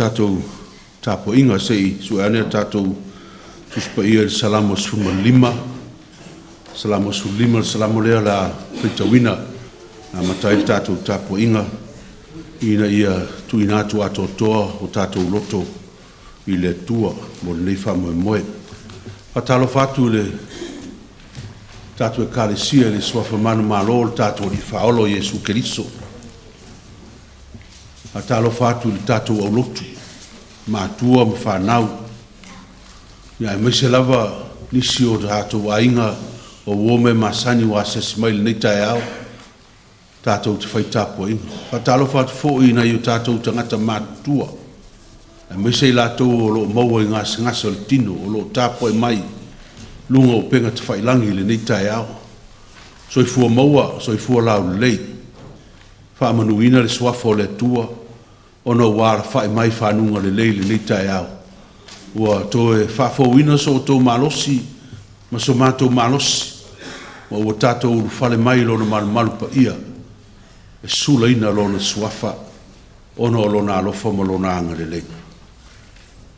tatou tapuaiga se i sue ane a tatou Tusi Paia i le Salamo 15, Salamo 15, le Salamo lea o le a faitauina e amata ai le tatou tapuaiga ina ia tuuina atu atoatoa o tatou loto i le Atua mo lenei faamoemoe. E faatalofa atu i le tatou Ekalesia i le Suafa manumalo o le tatou Alii Faaola o Iesu Keriso. E faatalofa atu i le tatou aulotu, matua ma fanau, aemaise lava nisi o tatou aiga o uo ma e masani ua asiasi mai i lenei taeao tatou te fai tapuaiga. E faatalofa atu foi i nai o tatou tagata matutua, aemaise i latou o lo o maua i gasegase o le tino o lo o tapuai mai i luga o upega tafailagi i lenei taeao. Soifua maua, soifua laulelei, faamanuina le Suafa o le Atua ona ua alafai mai i fanuga lelei i lenei taeao, ua toe faafouina so outou malosi ma so matou malosi, ma ua tatou ulufale mai i Lona malumalu paia e sulaina Lona Suafa ona o Lona alofa ma Lona agalelei.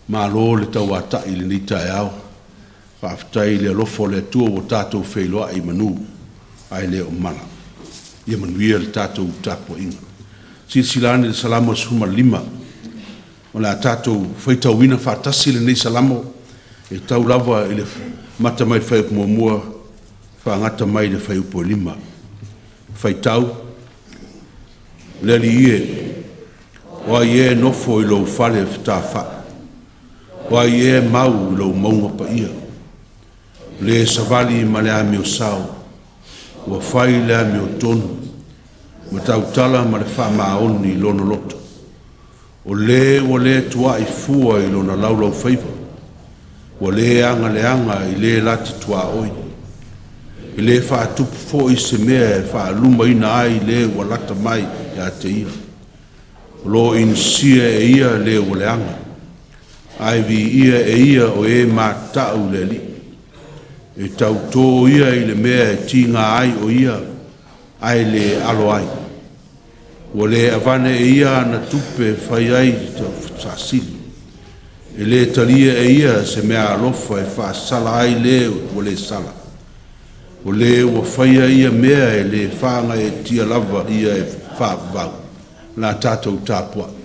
Malo le tauatai i lenei taeao. Faafetai i le alofa o le Atua ua tatou feiloai i manu ae le o mala. Ia manuia le tatou tapuaiga. Silasila ane i le Salamo 15, o le a tatou faitauina faatasi lenei Salamo e tau lava i le amata mai le fuaiupu muamua faagata mai i le fuaiupu e 5. Faitau: Le Alii e, o ai ea e nofo i lou fale fetafa'i? O ai ea e mau i lou mauga paia? O le savali ma le amio sao, ua fai le amiotonu, ma tautala ma le faamaoni i lona loto. O le ua le tuuai fua i lona laulaufaiva, ua le aga leaga i le lati tuaoi, e le faatupu foi se mea e faalumaina ai le ua lata mai ia te ia. O lo o inusia e ia le ua leaga, ae viia e ia o e mata'u i le Alii. E tautō ia i le mea e tiga ai o ia, ae le alo ai. Ua le avane e ia ana tupe e fai ai taufefaasili. E le talia e ia se meaalofa e faasala ai le ua le sala. O le ua faia ia mea e le faagaeetia lava ia e faavavau. O le a tatou tapuai.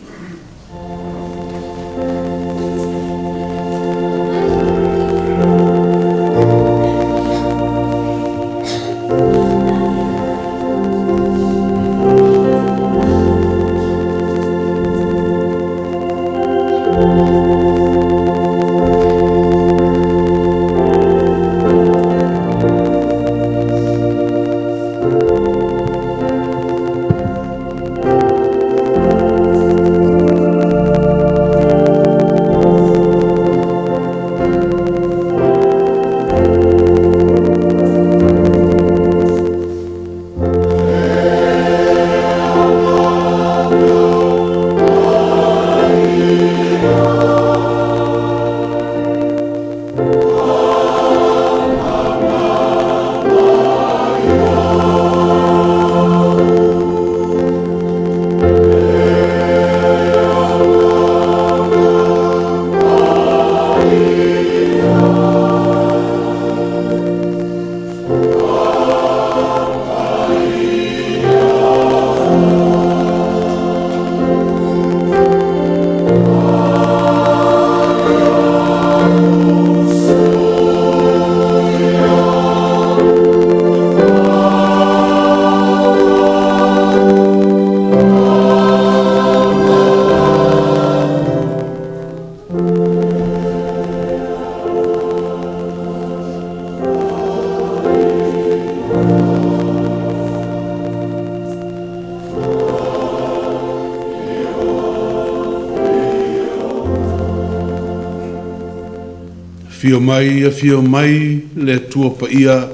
Afio mai, afio mai le Atua Paia,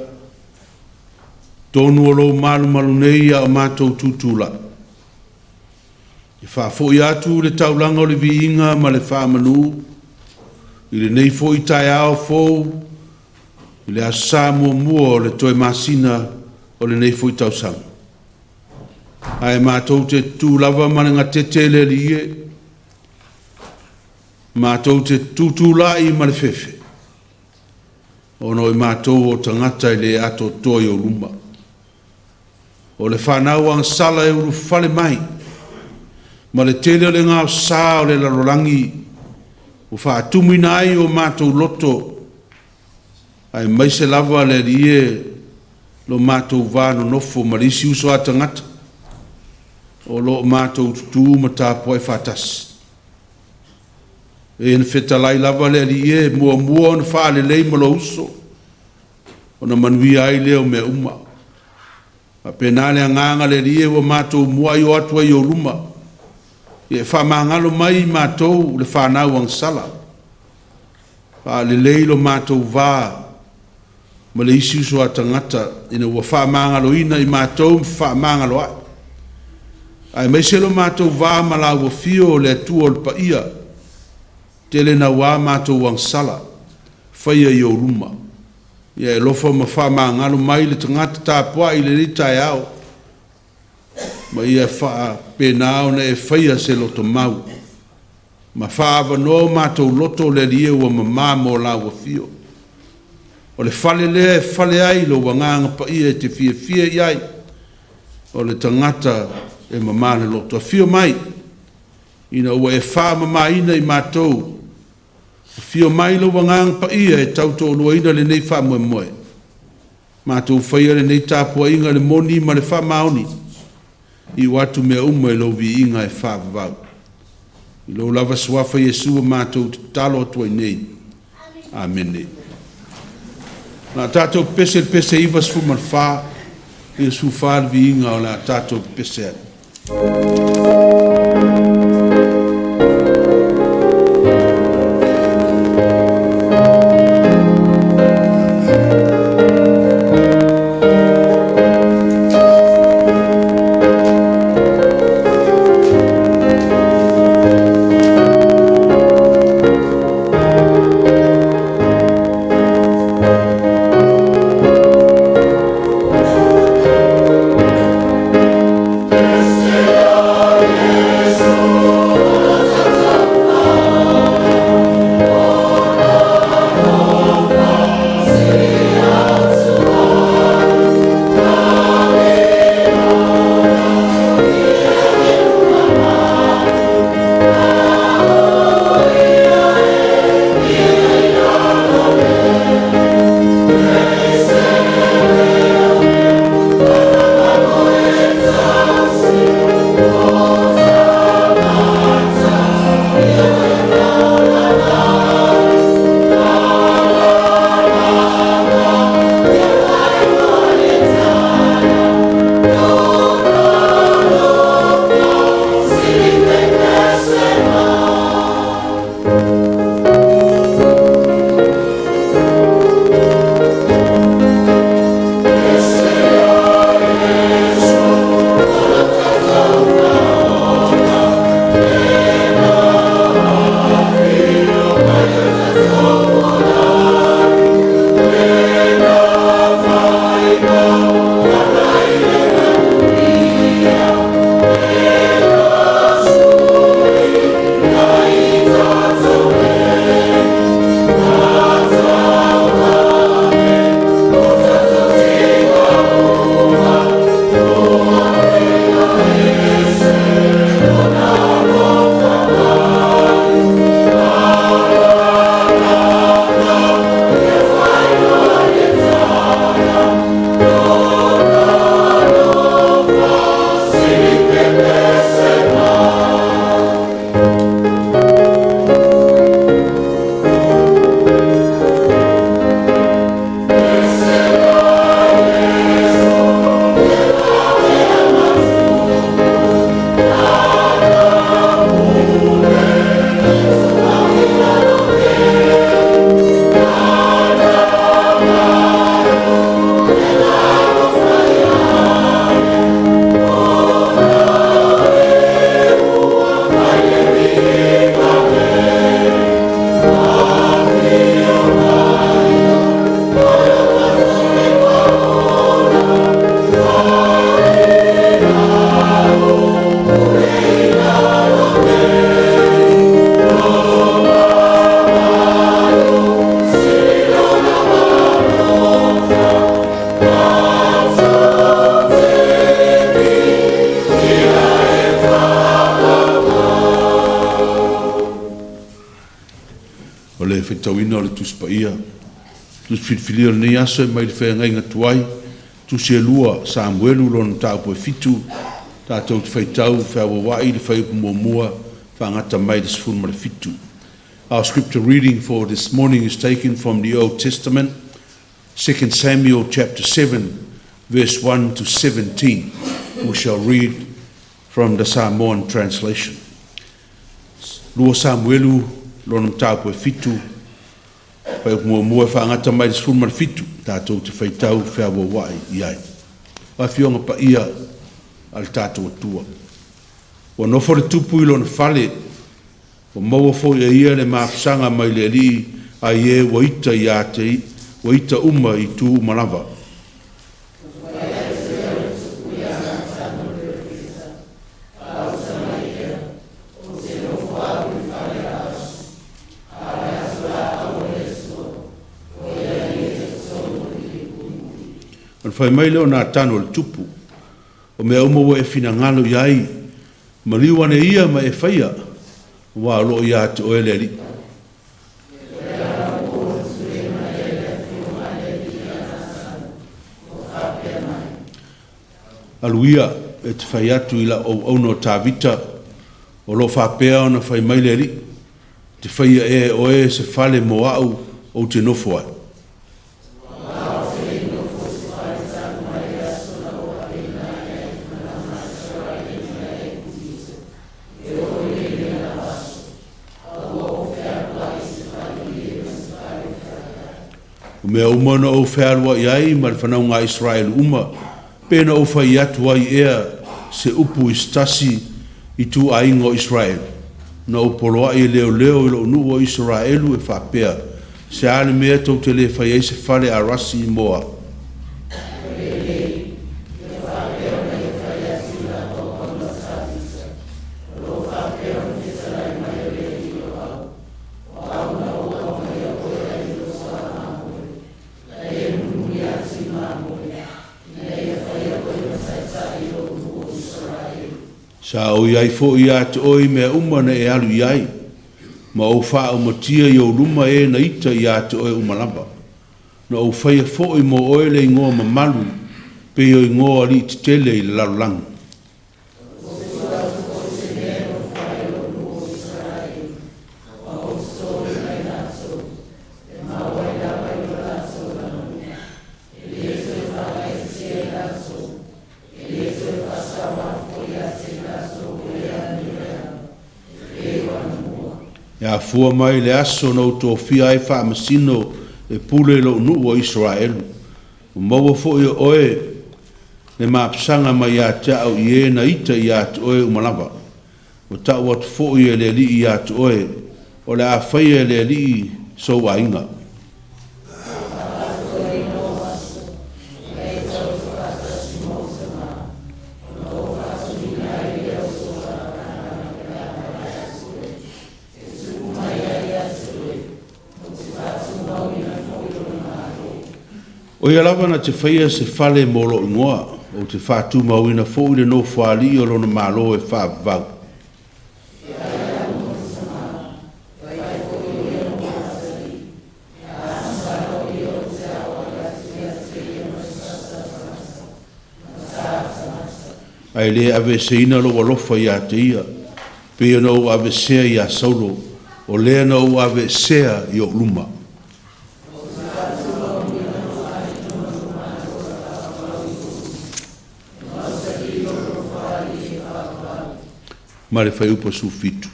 totonu o lou malumalu nei a o matou tutulai, e faafoi atu le taulaga o le viiga ma le faamanu i lenei foi taeao fou i le aso Sa muamua o le toe masina o lenei foi tausaga. Ae matou te tutu lava ma le gatete le Alii e, Matou te tutulai ma le fefe, ona o i matou o tagata e le atoatoa i ou luma. O le fanau agasala e ulufale mai, ma le tele o le gaosa o le lalolagi ua faatumuina ai o matou loto, aemaise lava le Alii e, lo matou va nonofo ma le isi uso a tagata o lo o matou tutu ma tapuai faatasi. E na fetalai lava le Alii e, muamua ona faalelei ma lou uso, ona manuia ai lea o mea uma. Faapena le agaga le Alii e ua matou muai o atu ai i ou luma, ia e faamagalo mai i matou le fanau agasala, faalelei lo matou va ma le isi uso a tagata ina ua faamagaloina i matou ma fefaamagaloai, aemaise lo matou va ma lau afio o le Atua o le paia, tele naua matou agasala, faia i ou luma. Ia e alofa ma faamagalo mai le tagata tapuai i lenei taeao, ma ia faapena ona e faia se lotomau ma faaavanoa o matou loto le Alii e ua mama mo lau afio. O le fale lea e fale ai lou Agaga Paia e te fiafia i ai, o le tagata e mama le loto. Afio mai, ina ua e faamamaina i matou, afio mai lou Agaga Paia e tautoaluaina lenei faamoemoe. Matou faia lenei tapuaiga i le moni ma le faamaoni, iu atu mea uma i lou viiga e faavavau. I lou lava suafa Iesu ua matou tatalo atu ai nei. Amene. O le a tatou pepese i le pese 94, 94 le viiga o le a tatou pepese ai. O le faitauina o le Tusi Paia, Tusi Filifilia o lenei aso e mai le Feagaiga Tuai, Tusi e 2 Samuelu lona mataupu e 7, tatou te faitau feauauai le fuaiupu muamua faagata mai le 17. Our scripture reading for this morning is taken from the Old Testament, 2 Samuel chapter 7, verse 1 to 17. We shall read from the Samoan translation. 2 Samuelu, lona mataupu e 7, fuaiupu muamua e faagata mai le 17, tatou te faitau feauauai i ai. O Afioga Paia a le tatou Atua. Ua nofo le tupu i lona fale, ua maua foi e ia le mapusaga mai le Alii ai e ua ita ia te ua ita uma i itu uma lava. Ona fai mai lea o Natano i le tupu, o mea uma ua e finagalo i ai, maliu ane ia ma e faia, aua o lo o ia te oe le Alii. Alu ia, e te fai atu i lau auauna o Tavita, o lo o faapea ona fai mai le Alii, te faia ea e oe se fale mo au ou te nofo ai. O mea uma na ou fealuai ai ma le fanauga a Isaraelu uma, pe na ou fai atu ai ea se upu i se tasi ituaiga o Isaraelu, na ou poloai e leoleo i lou nuu o Isaraelu e faapea, se a le mea tou te le fai ai se fale arasi mo au? Sa ou i ai foi ia te oe i mea uma na e alu i ai, ma ou faaumatia i ou luma e na ita ia te oe uma lava. Na ou faia foi mo oe le igoa mamalu, pei o igoa o alii tetele i le lalolagi. E afua mai le aso na ou tofia ai faamasino e pule i lou nuu o Isaraelu. Ua maua foi e oe le mapusaga mai ia te au i e na ita ia te oe uma lava. Ua tau atu foi e le Alii ia te oe, o le a faia e le Alii sou aiga. O ia lava na te faia se fale mo lou igoa, ou te faatumauina foi le nofoalii o lona malo e faavavau. Ae le aveeseina lou alofa ia te ia, pei ona ou aveesea iā Saulo, o lea na ou aveesea i ou luma. Ma le fuaiupu 17.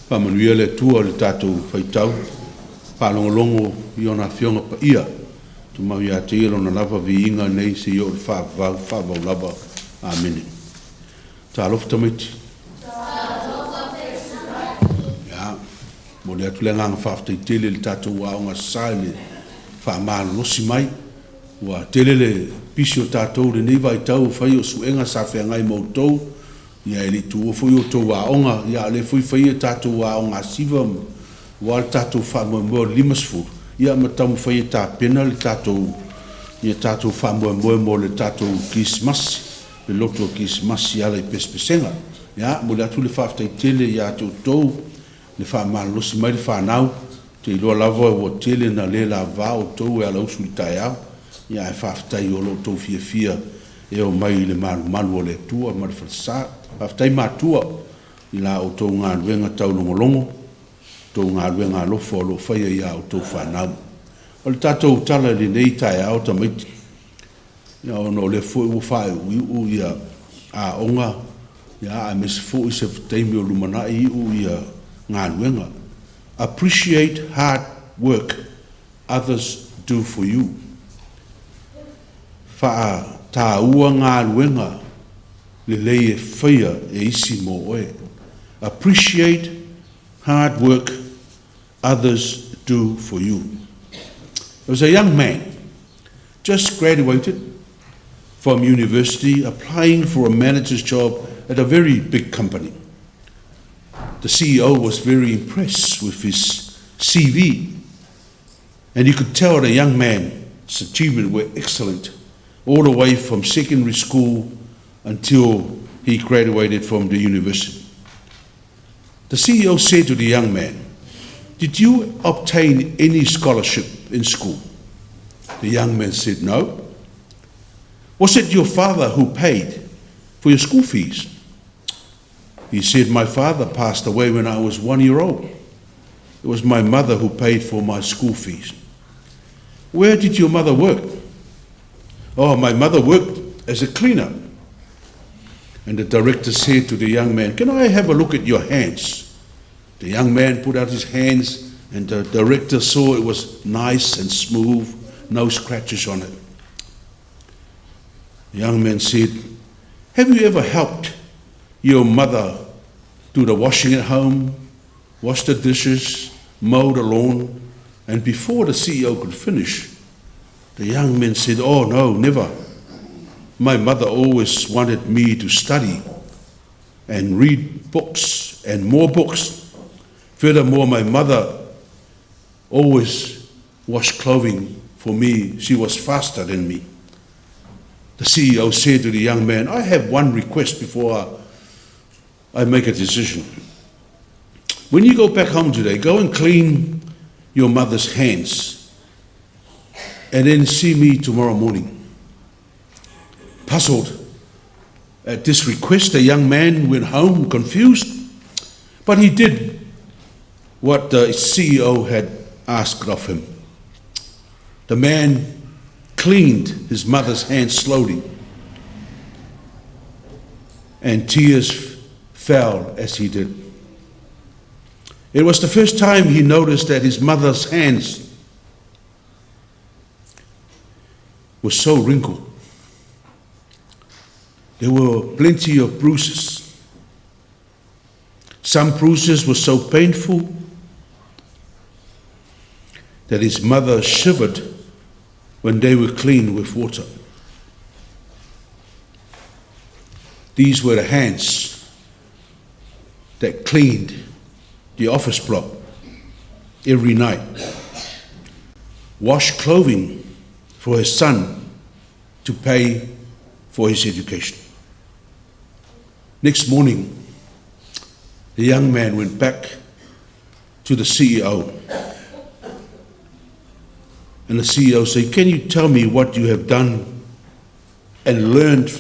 Faamanuia le Atua i le tatou faitau faalogologo i ona Afioga Paia, tumau ia te Ia Lona lava viiga nei seia oo i le faavavau, faavavau lava. Amene. Talofa tamaiti. Ia, momoli atu le agaga faafetai tele i le tatou Aoga Sa i le faamalolosi mai. Ua tele le pisi o tatou i lenei vaitau e fai o suega sa feagai ma outou, ia e le i tuua foi outou aoga, ia a o lea foi e fai a tatou aoga siva aua le tatou faamoemoe o le 50, ia ma taumafai e tapena le tatou Ia tatou faamoemoe mo le tatou Kerisimasi, le lotu o Kerisimasi e ala i pesepesega. Ia, momoli atu le faafetai tele ia te outou le faamalolosi mai le fanau, ou te iloa lava ua tele ina le lavava outou e ala usu i le taeao, ia ae faafetai o lo outou fiafia e omai i le malumalu o le Atua ma le falesa. Faafetai matua i la outou galuega taulogologo, tou galuega alofa o lo o faia i a outou fanau. O le tatou tala i lenei taeao tamaiti, ona o lea foi ua faaiuiu ia aoga, aemaise foi se taimi o lumanai iu ia galuega. Appreciate hard work others do for you. Faataua galuega lelei e faia e isi mo oe. Appreciate hard work others do for you. There was a young man just graduated from university applying for a manager's job at a very big company. The CEO was very impressed with his CV, and you could tell the young man's achievements were excellent all the way from secondary school until he graduated from the university. The CEO said to the young man, "Did you obtain any scholarship in school?" The young man said, "No." "Was it your father who paid for your school fees?" He said, "My father passed away when I was 1 year old. It was my mother who paid for my school fees." "Where did your mother work?" "Oh, my mother worked as a cleaner." And the director said to the young man, "Can I have a look at your hands?" The young man put out his hands, and the director saw it was nice and smooth, no scratches on it. The young man said, "Have you ever helped your mother do the washing at home, wash the dishes, mow the lawn?" And before the CEO could finish, the young man said, "Oh, no, never. My mother always wanted me to study and read books and more books. Furthermore, my mother always washed clothing for me. She was faster than me." The CEO said to the young man, "I have one request before I make a decision. When you go back home today, go and clean your mother's hands and then see me tomorrow morning." Puzzled at this request, the young man went home confused, but he did what the CEO had asked of him. The man cleaned his mother's hands slowly, and tears fell as he did. It was the first time he noticed that his mother's hands were so wrinkled. There were plenty of bruises. Some bruises were so painful that his mother shivered when they were cleaned with water. These were the hands that cleaned the office block every night, washed clothing for his son to pay for his education. Next morning, the young man went back to the CEO. And the CEO said, "Can you tell me what you have done and learned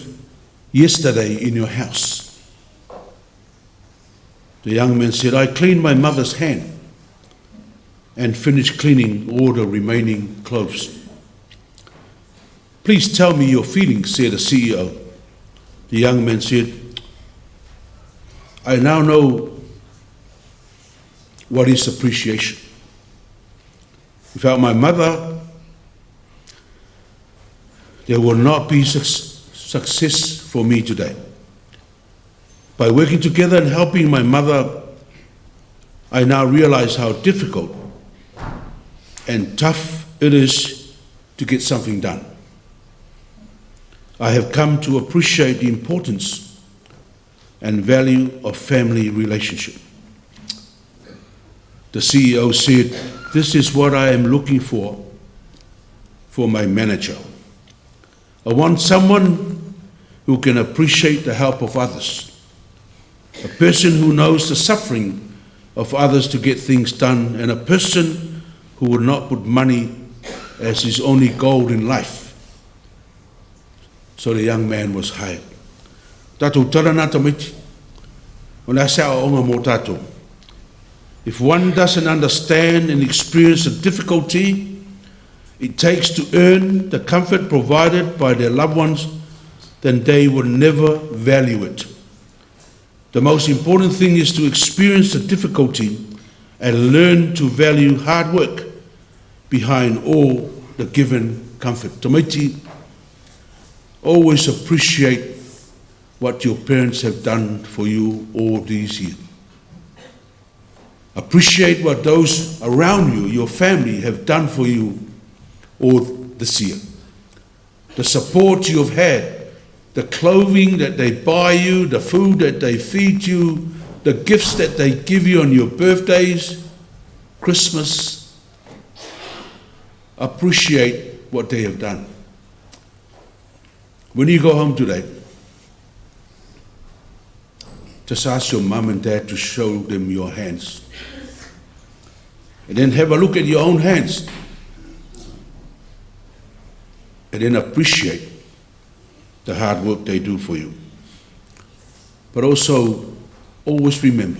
yesterday in your house?" The young man said, "I cleaned my mother's hand and finished cleaning all the remaining clothes." "Please tell me your feelings," said the CEO. The young man said, "I now know what is appreciation. Without my mother, there will not be success for me today. By working together and helping my mother, I now realize how difficult and tough it is to get something done. I have come to appreciate the importance and value of family relationship." The CEO said, "This is what I am looking for my manager." I want someone who can appreciate the help of others, a person who knows the suffering of others to get things done, and a person who will not put money as his only goal in life. So the young man was hired. Tatou tala na tamaiti. O le a se aoaoga mo tatou? If one doesn't understand and experience the difficulty it takes to earn the comfort provided by their loved ones, then they will never value it. The most important thing is to experience the difficulty and learn to value hard work behind all the given comfort. Tamaiti, always appreciate what your parents have done for you all these years. Appreciate what those around you, your family, have done for you all this year. The support you have had, the clothing that they buy you, the food that they feed you, the gifts that they give you on your birthdays, Christmas. Appreciate what they have done. When you go home today, just ask your mum and dad to show them your hands. And then have a look at your own hands. And then appreciate the hard work they do for you. But also, always remember,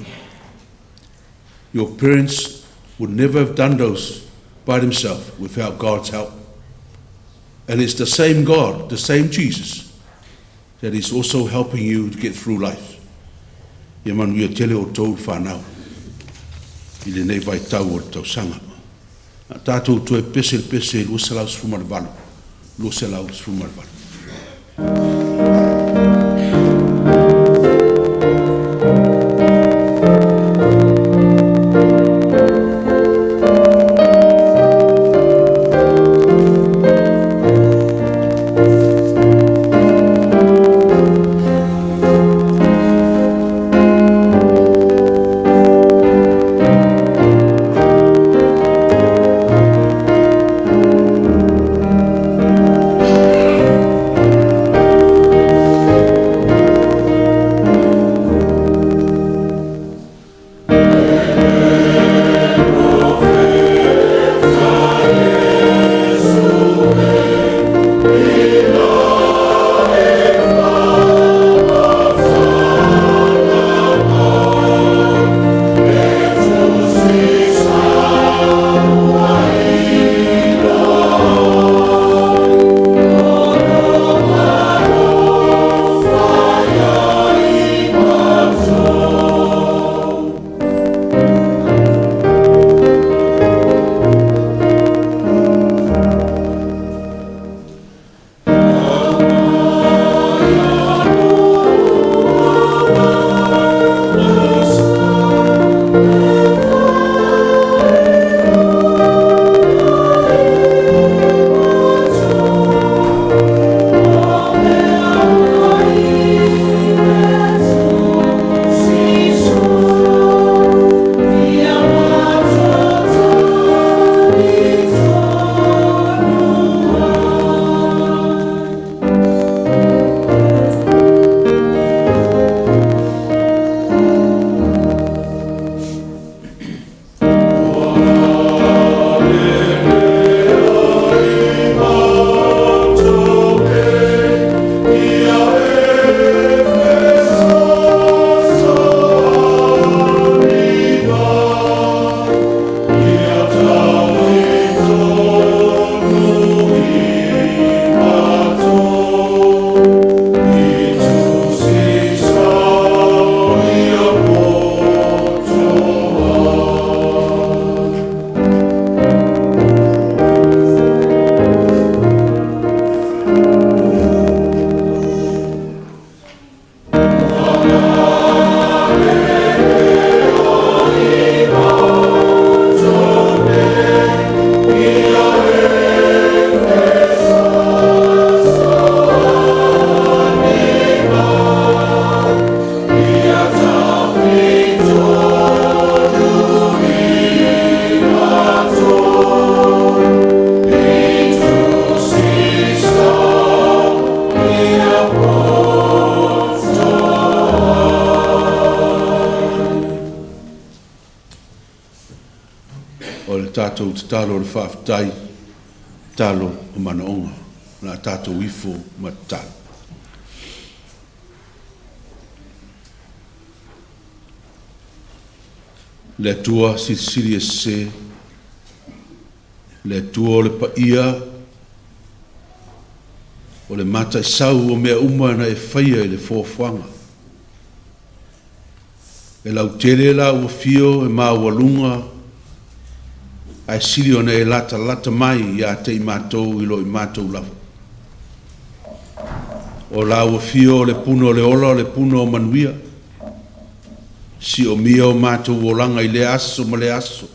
your parents would never have done those by themselves without God's help. And it's the same God, the same Jesus, that is also helping you to get through life. Ia manuia tele outou le fanau i lenei vaitau o le tausaga. A tatou toe pese i le pese 218, 218. tatou tatalo o le faafetai, tatalo o manaoga. O le a tatou ifo ma tatalo. Le Atua Silisili Ese, le Atua o le paia, o le mataisau o mea uma na e faia i le foafoaga. E lautele lau afio e maualuga ae sili ona e latalata mai ia te i matou i lo i matou lava. O lau afio o le puna o le ola o le puna o manuia, siomia o matou olaga i lea aso ma lea aso,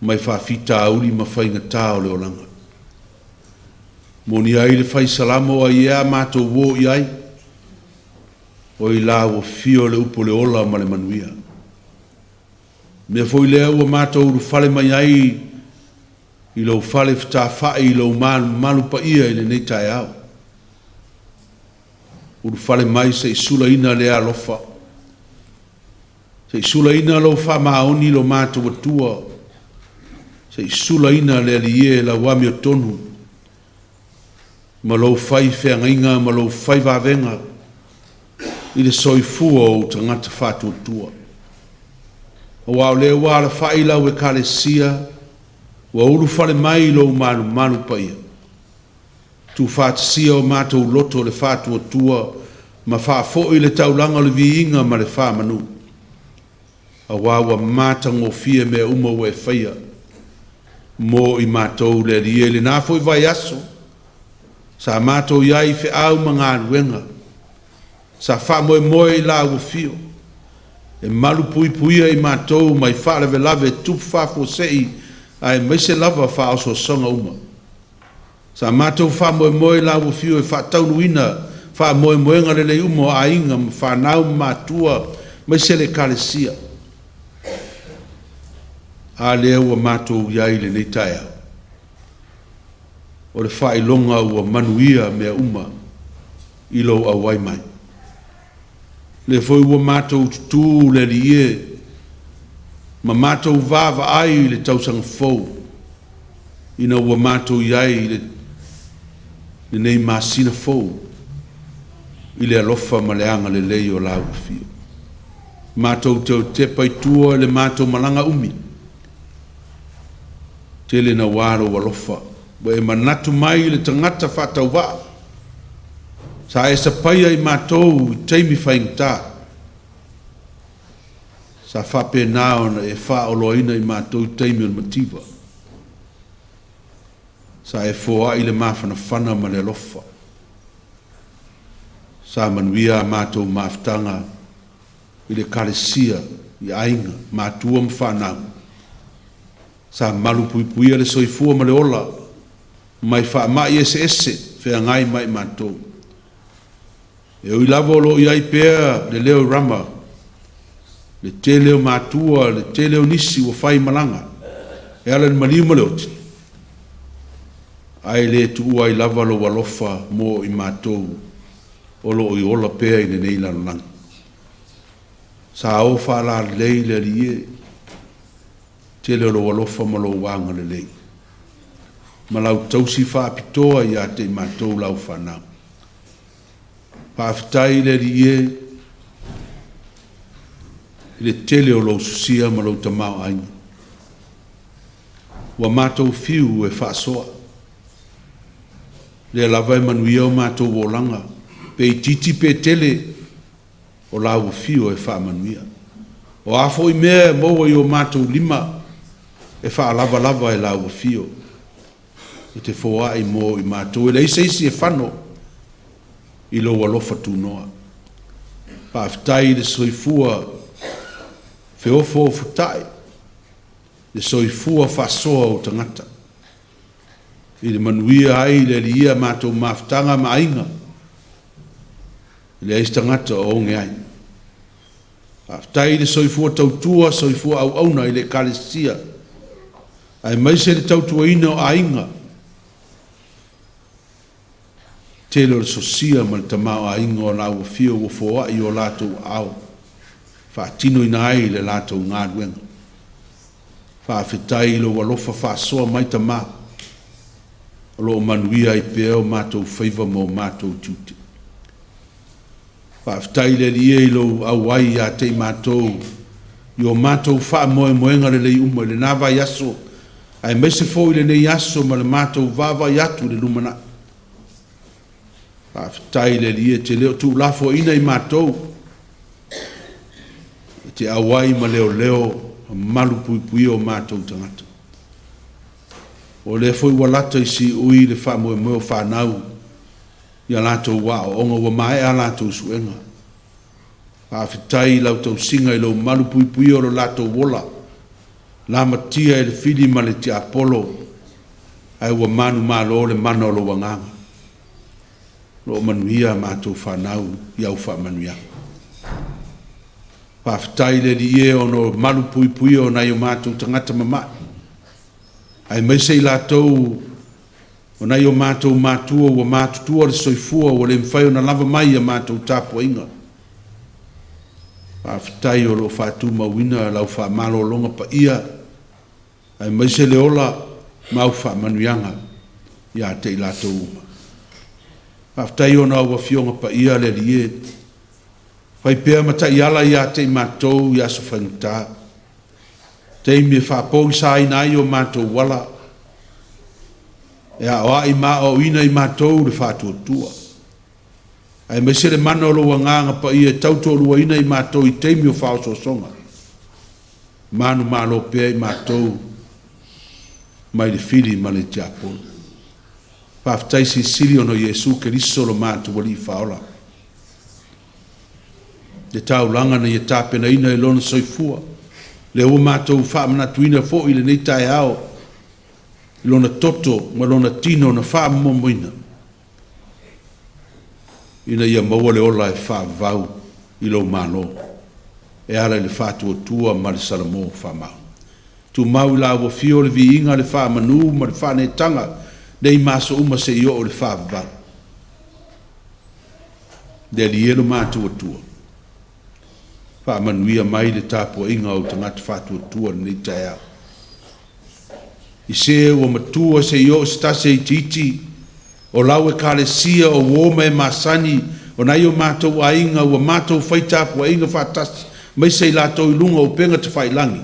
mai faafitauli ma faigata o le olaga. Moni ai le fai Salamo ai ea matou o i ai, o i lau afio le upu o le ola ma le manuia. Mea foi lea ua matou ulufale mai ai i lou fale fetafai i lou malumalu paia i lenei taeao. Ulufale mai se i sulaina lea alofa, se i sulaina lou faamaoni i lo matou Atua, se i sulaina le Alii e lau amiotonu ma lou fai feagaiga ma lou fai vavega i le soifua o ou tagata faatuatua. Aua o lea ua alafai lau Ekalesia, ua ulufale mai i lou malumalu paia. Tuufaatasia o matou loto le faatuatua ma faafoi le taulaga o le viiga ma le faamanu, aua ua matagofie mea uma ua e faia mo i matou le Alii e. I lena foi vaiaso sa matou i ai i feau ma galuega, sa faamoemoe i lau afio e malupuipuia i matou mai faalavelave tupu faafuasei aemaise lava faaosoosoga uma. Sa matou faamoemoe i lau afio e faataunuuina faamoemoega lelei uma o aiga ma fanau ma matua aemaise le Ekalesia. A lea ua matou i ai i lenei taeao, o le faailoga ua manuia mea uma i lou auai mai. Lea foi ua matou tutū le Alii e, ma matou vaavaai i le tausaga fou, ina ua matou i ai i lenei masina fou, i le alofa ma le agalelei o lau afio. Matou te o tepa i tua i le matou malaga umi, tele naua lou alofa, ua e manatu mai i le tagata faatauvaa, sa e sapaia i matou i taimi faigata, sa faapena ona e faaoloaina i matou i taimi o le mativa, sa e foai le mafanafana ma le alofa, sa manuia a matou mafutaga i le Ekalesia, i aiga, matua ma fanau, sa malupuipuia le soifua ma le ola mai faamai eseese feagai ma i matou. E ui lava o lo o i ai pea le leo i Rama, le tele o matua, le tele o nisi ua fai malaga e ala i le maliu ma le oti, ae le tuua ai lava lou alofa mo i matou o lo o ola pea i lenei lalolagi. Sa o faalalelei le Alii e, tele o lou alofa ma lou agalelei, ma lau tausi faapitoa ia te i matou lau fanau. Faafetai i le Alii e, i le tele o lou sosia ma lou tamaoaiga. Ua matou fiu e faasoa, lea lava e manuia o matou olaga, pe itiiti pe tele, o lau afio e faamanuia. O a foi mea e maua i o matou lima, e faalavalava e lau afio, e te foai mo i matou, e leai se isi e fano i lou alofa tunoa. Faafetai i le soifua feofoofotai, le soifua faasoa o tagata, i le manuia ai le Alii e a matou mafutaga ma aiga, e leai se tagata o oge ai. Faafetai i le soifua tautua, soifua auauna i le Ekalesia, aemaise le tautuaina o aiga, tele o le sosia ma le tamaoaiga o lau afio ua foai i o latou aao, faatinoina ai le latou galuega. Faafetai i lou alofa faasoa mai Tama, o lo o manuia ai pea o matou faiva ma o matou tiute. Faafetai i le Alii e i lou auai ia te i matou i o matou faamoemoega lelei uma i lena vaiaso, aemaise foi lenei aso ma le matou vaavaai atu i le lumanai. Faafetai i le Alii e te le o tuulafoaiina i matou, e te auai ma leoleo ma malupuipuia o matou tagata. O lea foi ua lata i siui le faamoemoe o fanau i a latou aoaoga, ua maea a latou suega. Faafetai i lau tausiga i lou malupuipuia o lo latou ola, lamatia e le fili ma le tiapolo, ae ua manumalo le mana o lou agaga. O lo o manuia a matou fanau i au faamanuiaga. Faafetai i le Alii e ona o malupuipuia o nai o matou tagata mama'i, aemaise i latou o nai o matou matua ua matutua le soifua ua le mafai ona lava mai i a matou tapuaiga. Faafetai o lo o faatumauina lau faamalologa paia, aemaise le ola ma au faamanuiaga ia te i latou uma. Faafetai ona o au Afioga Paia le Alii e, fai pea ma taiala ia te i matou i aso faigata, taimi e faapogisaina ai o matou ala, e aoai ma aoaoina i matou le faatuatua, aemaise le mana o lou Agaga Paia e tautoaluaina i matou i taimi o faaosoosoga. Manumalo pea i matou mai le fili ma le tiapolo. Faafetai silisili ona o Iesu Keriso lo matou Alii Faaola, le taulaga na Ia tapenaina i Lona soifua, lea ua matou faamanatuina foi i lenei taeao i Lona toto ma Lona tino na faamomoina ina ia maua le ola e faavavau i lou Malo e ala i le faatuatua ma le salamo faamaoni. Tumau i la ua fio le viiga, le faamanu ma le faaneetaga nei ma aso uma seia oo i le faavavau. Le Alii e lo matou Atua, faamanuia mai le tapuaiga a ou tagata faatuatua i lenei taeao. I se ua matua seia oo i se tasi e itiiti, o lau Ekalesia, o uo ma e masani, o nai o matou aiga ua matou fai tapuaiga faatasi, aemaise i latou i luga o upega tafailagi.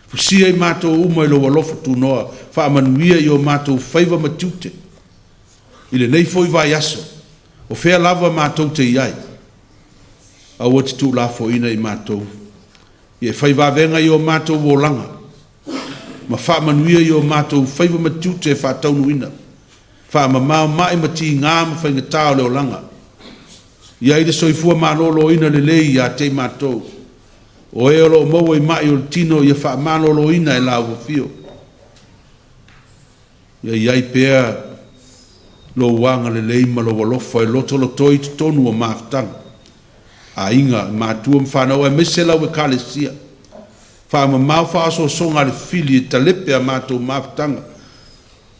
Fusia i matou uma i lou alofa tunoa, faamanuia i o matou faiva ma tiute i lenei foi vaiaso, o fea lava matou te i ai, aua te tuulafoaiina i matou, ia e fai vavega i o matou olaga, ma faamanuia i o matou faiva ma tiute e faataunuuina, faamamao ma'i ma tiga ma faigata o le olaga. I ai le soifua maloloina lelei ia te i matou, o e o lo o maua i ma'i o le tino ia faamaloloina e la ua afio. Ia i ai pea lou agalelei ma lou alofa e lotolotoi i totonu o mafutaga, aiga, matua ma fanau aemaise lau Ekalesia. Faamamao faaosoosoga a le fili e talepe a matou mafutaga,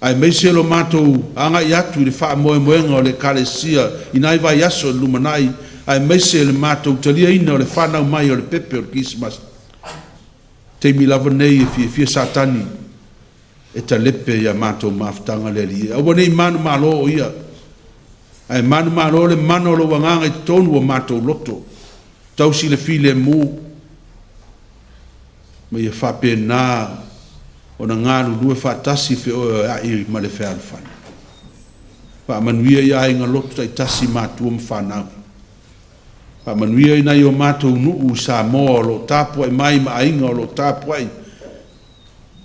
aemaise lo matou agai atu i le faamoemoega o le Ekalesia i nai vaiaso i le lumanai, aemaise le matou taliaina o le fanau mai o le pepe o le Kerisimasi. Taimi lava nei e fiafia Satani e talepe i a matou mafutaga le Alii e. Aua ne i manumalo o ia, ae manumalo le mana o lou Agaga i totonu o matou loto, tausi le filemu, ma ia faapena ona galulue faatasi feoeoea'i ma le fealofani. Faamanuia i aiga lotu taitasi, matua ma fanau. Faamanuia i nai o matou nuu i Samoa o lo o tapuai mai ma aiga o lo o tapuai,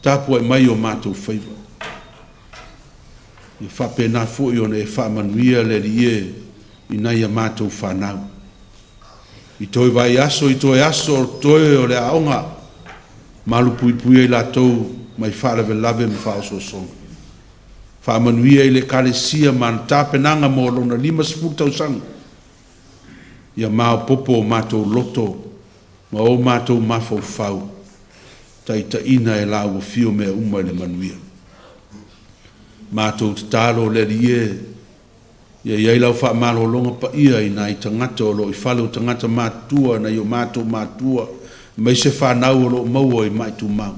tapuai mai o matou faiva. Ia faapena foi ona e faamanuia le Alii e i nai a matou fanau. I toe vaiaso, i toe aso o toe o le aoga, malupuipuia i latou mai faalavelave ma faaosoosoga. Faamanuia i le Ekalesia ma ana tapenaga mo lona 50 tausaga. Ia maopoopo o matou loto ma o matou mafaufau, taitaiina e la ua fio mea uma i le manuia. Matou tatalo le Alii e, ia i ai lau faamalologa paia i nai tagata o lo o i fale o tagata matutua, nai o matou matua, aemaise fanau o lo o maua i ma'i tumau.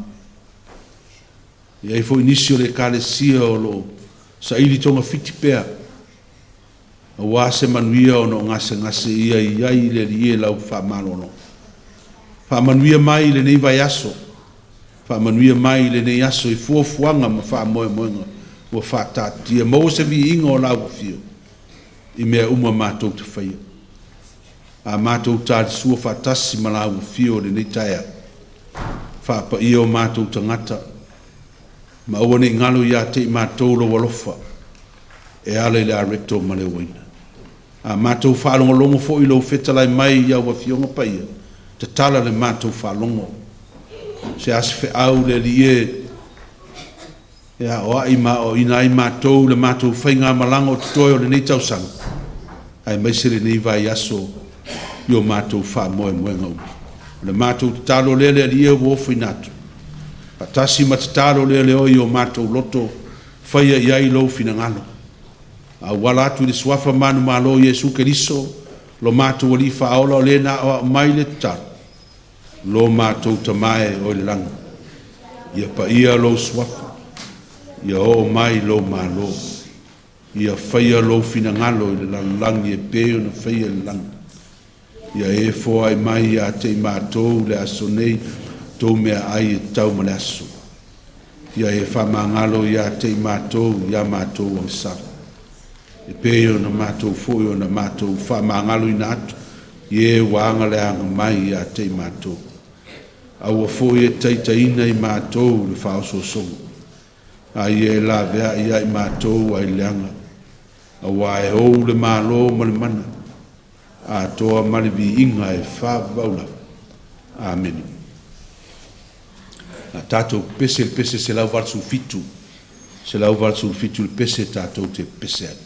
E i ai foi nisi o le Ekalesia o lo o saili togafiti pea aua se manuia ona o gasegase, ia i ai le Alii e lau faamalologa. Faamanuia mai i lenei vaiaso, faamanuia mai i lenei aso i fuafuaga ma faamoemoega ua faataatitia. Maua se viiga o lau afio i mea uma matou te faia. A matou talisua faatasi ma lau afio i lenei taeao, faapaia o matou tagata, ma aua ne i galo ia te i matou lou alofa e ala i le areto ma le uaina. A matou faalogologo foi i lou fetalai mai i au Afioga Paia, tatala le matou faalogo. Se a se feau le Alii e, e aoai ma aoaoina ai matou i le matou faigamalaga o totoe o lenei tausaga, aemaise lenei vaiaso i o matou faamoemoega uma. O le matou tatalo lea le Alii e ua ofoina atu, faatasi ma tatalo leleoa i o matou loto, faia i ai lou finagalo. Auala atu i le suafa manumalo o Iesu Keriso, lo matou Alii Faaola, o Le na aoao mai le tatalo, Lo matou Tama e o i le lagi, ia paia lou suafa, ia oo mai lou Malo, ia faia lou finagalo i le lalolagi e pei ona faia i le lagi. Ia e foai mai ia te i matou i le aso nei tou meaai e tatau ma le aso. Ia e faamagalo ia te i matou i a matou agasala, e pei ona matou foi ona matou faamagaloina atu i e ua agaleaga mai ia te i matou. Aua foi e te taitaiina i matou i le faaosoosoga, a ia e laveai ia i matou ai le leaga, aua e ou le Malo ma le mana, atoa ma le viiga e faavavau lava. Amene. A tatou pepese i le pese 187, 187 le pese tatou te pepese ai.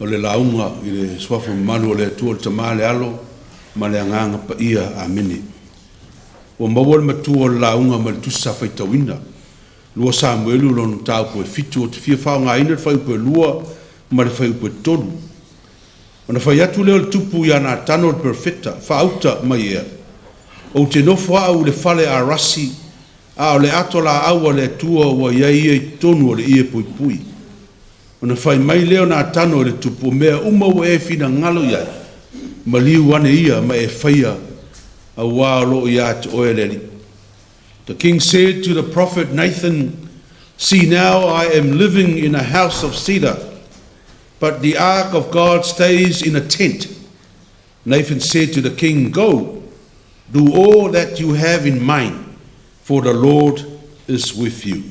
O le lauga i le Suafa mamalu o le Atua le Tama le Alo ma le Agaga Paia. Amene. Ua maua le matua o le lauga mai le Tusi Sa Faitauina. 2 Samuelu lona mataupu e 7, ou te fia faaaogaina le fuaiupu e 2 ma le fuaiupu e 3. Ona fai atu lea o le tupu ia Natano le perofeta, Faauta mai ea, ou te nofo au i le fale Arasi, a o le ato laau a le Atua ua i ai ia i totonu o le ie puipui. Ona fai mai lea o Natano i le tupu, O mea uma ua e finagalo i ai, maliu ane ia ma e faia, auā o lo o ia te oe le Alii. The king said to the prophet Nathan, See now I am living in a house of cedar, but the ark of God stays in a tent. Nathan said to the king, Go, do all that you have in mind, for the Lord is with you.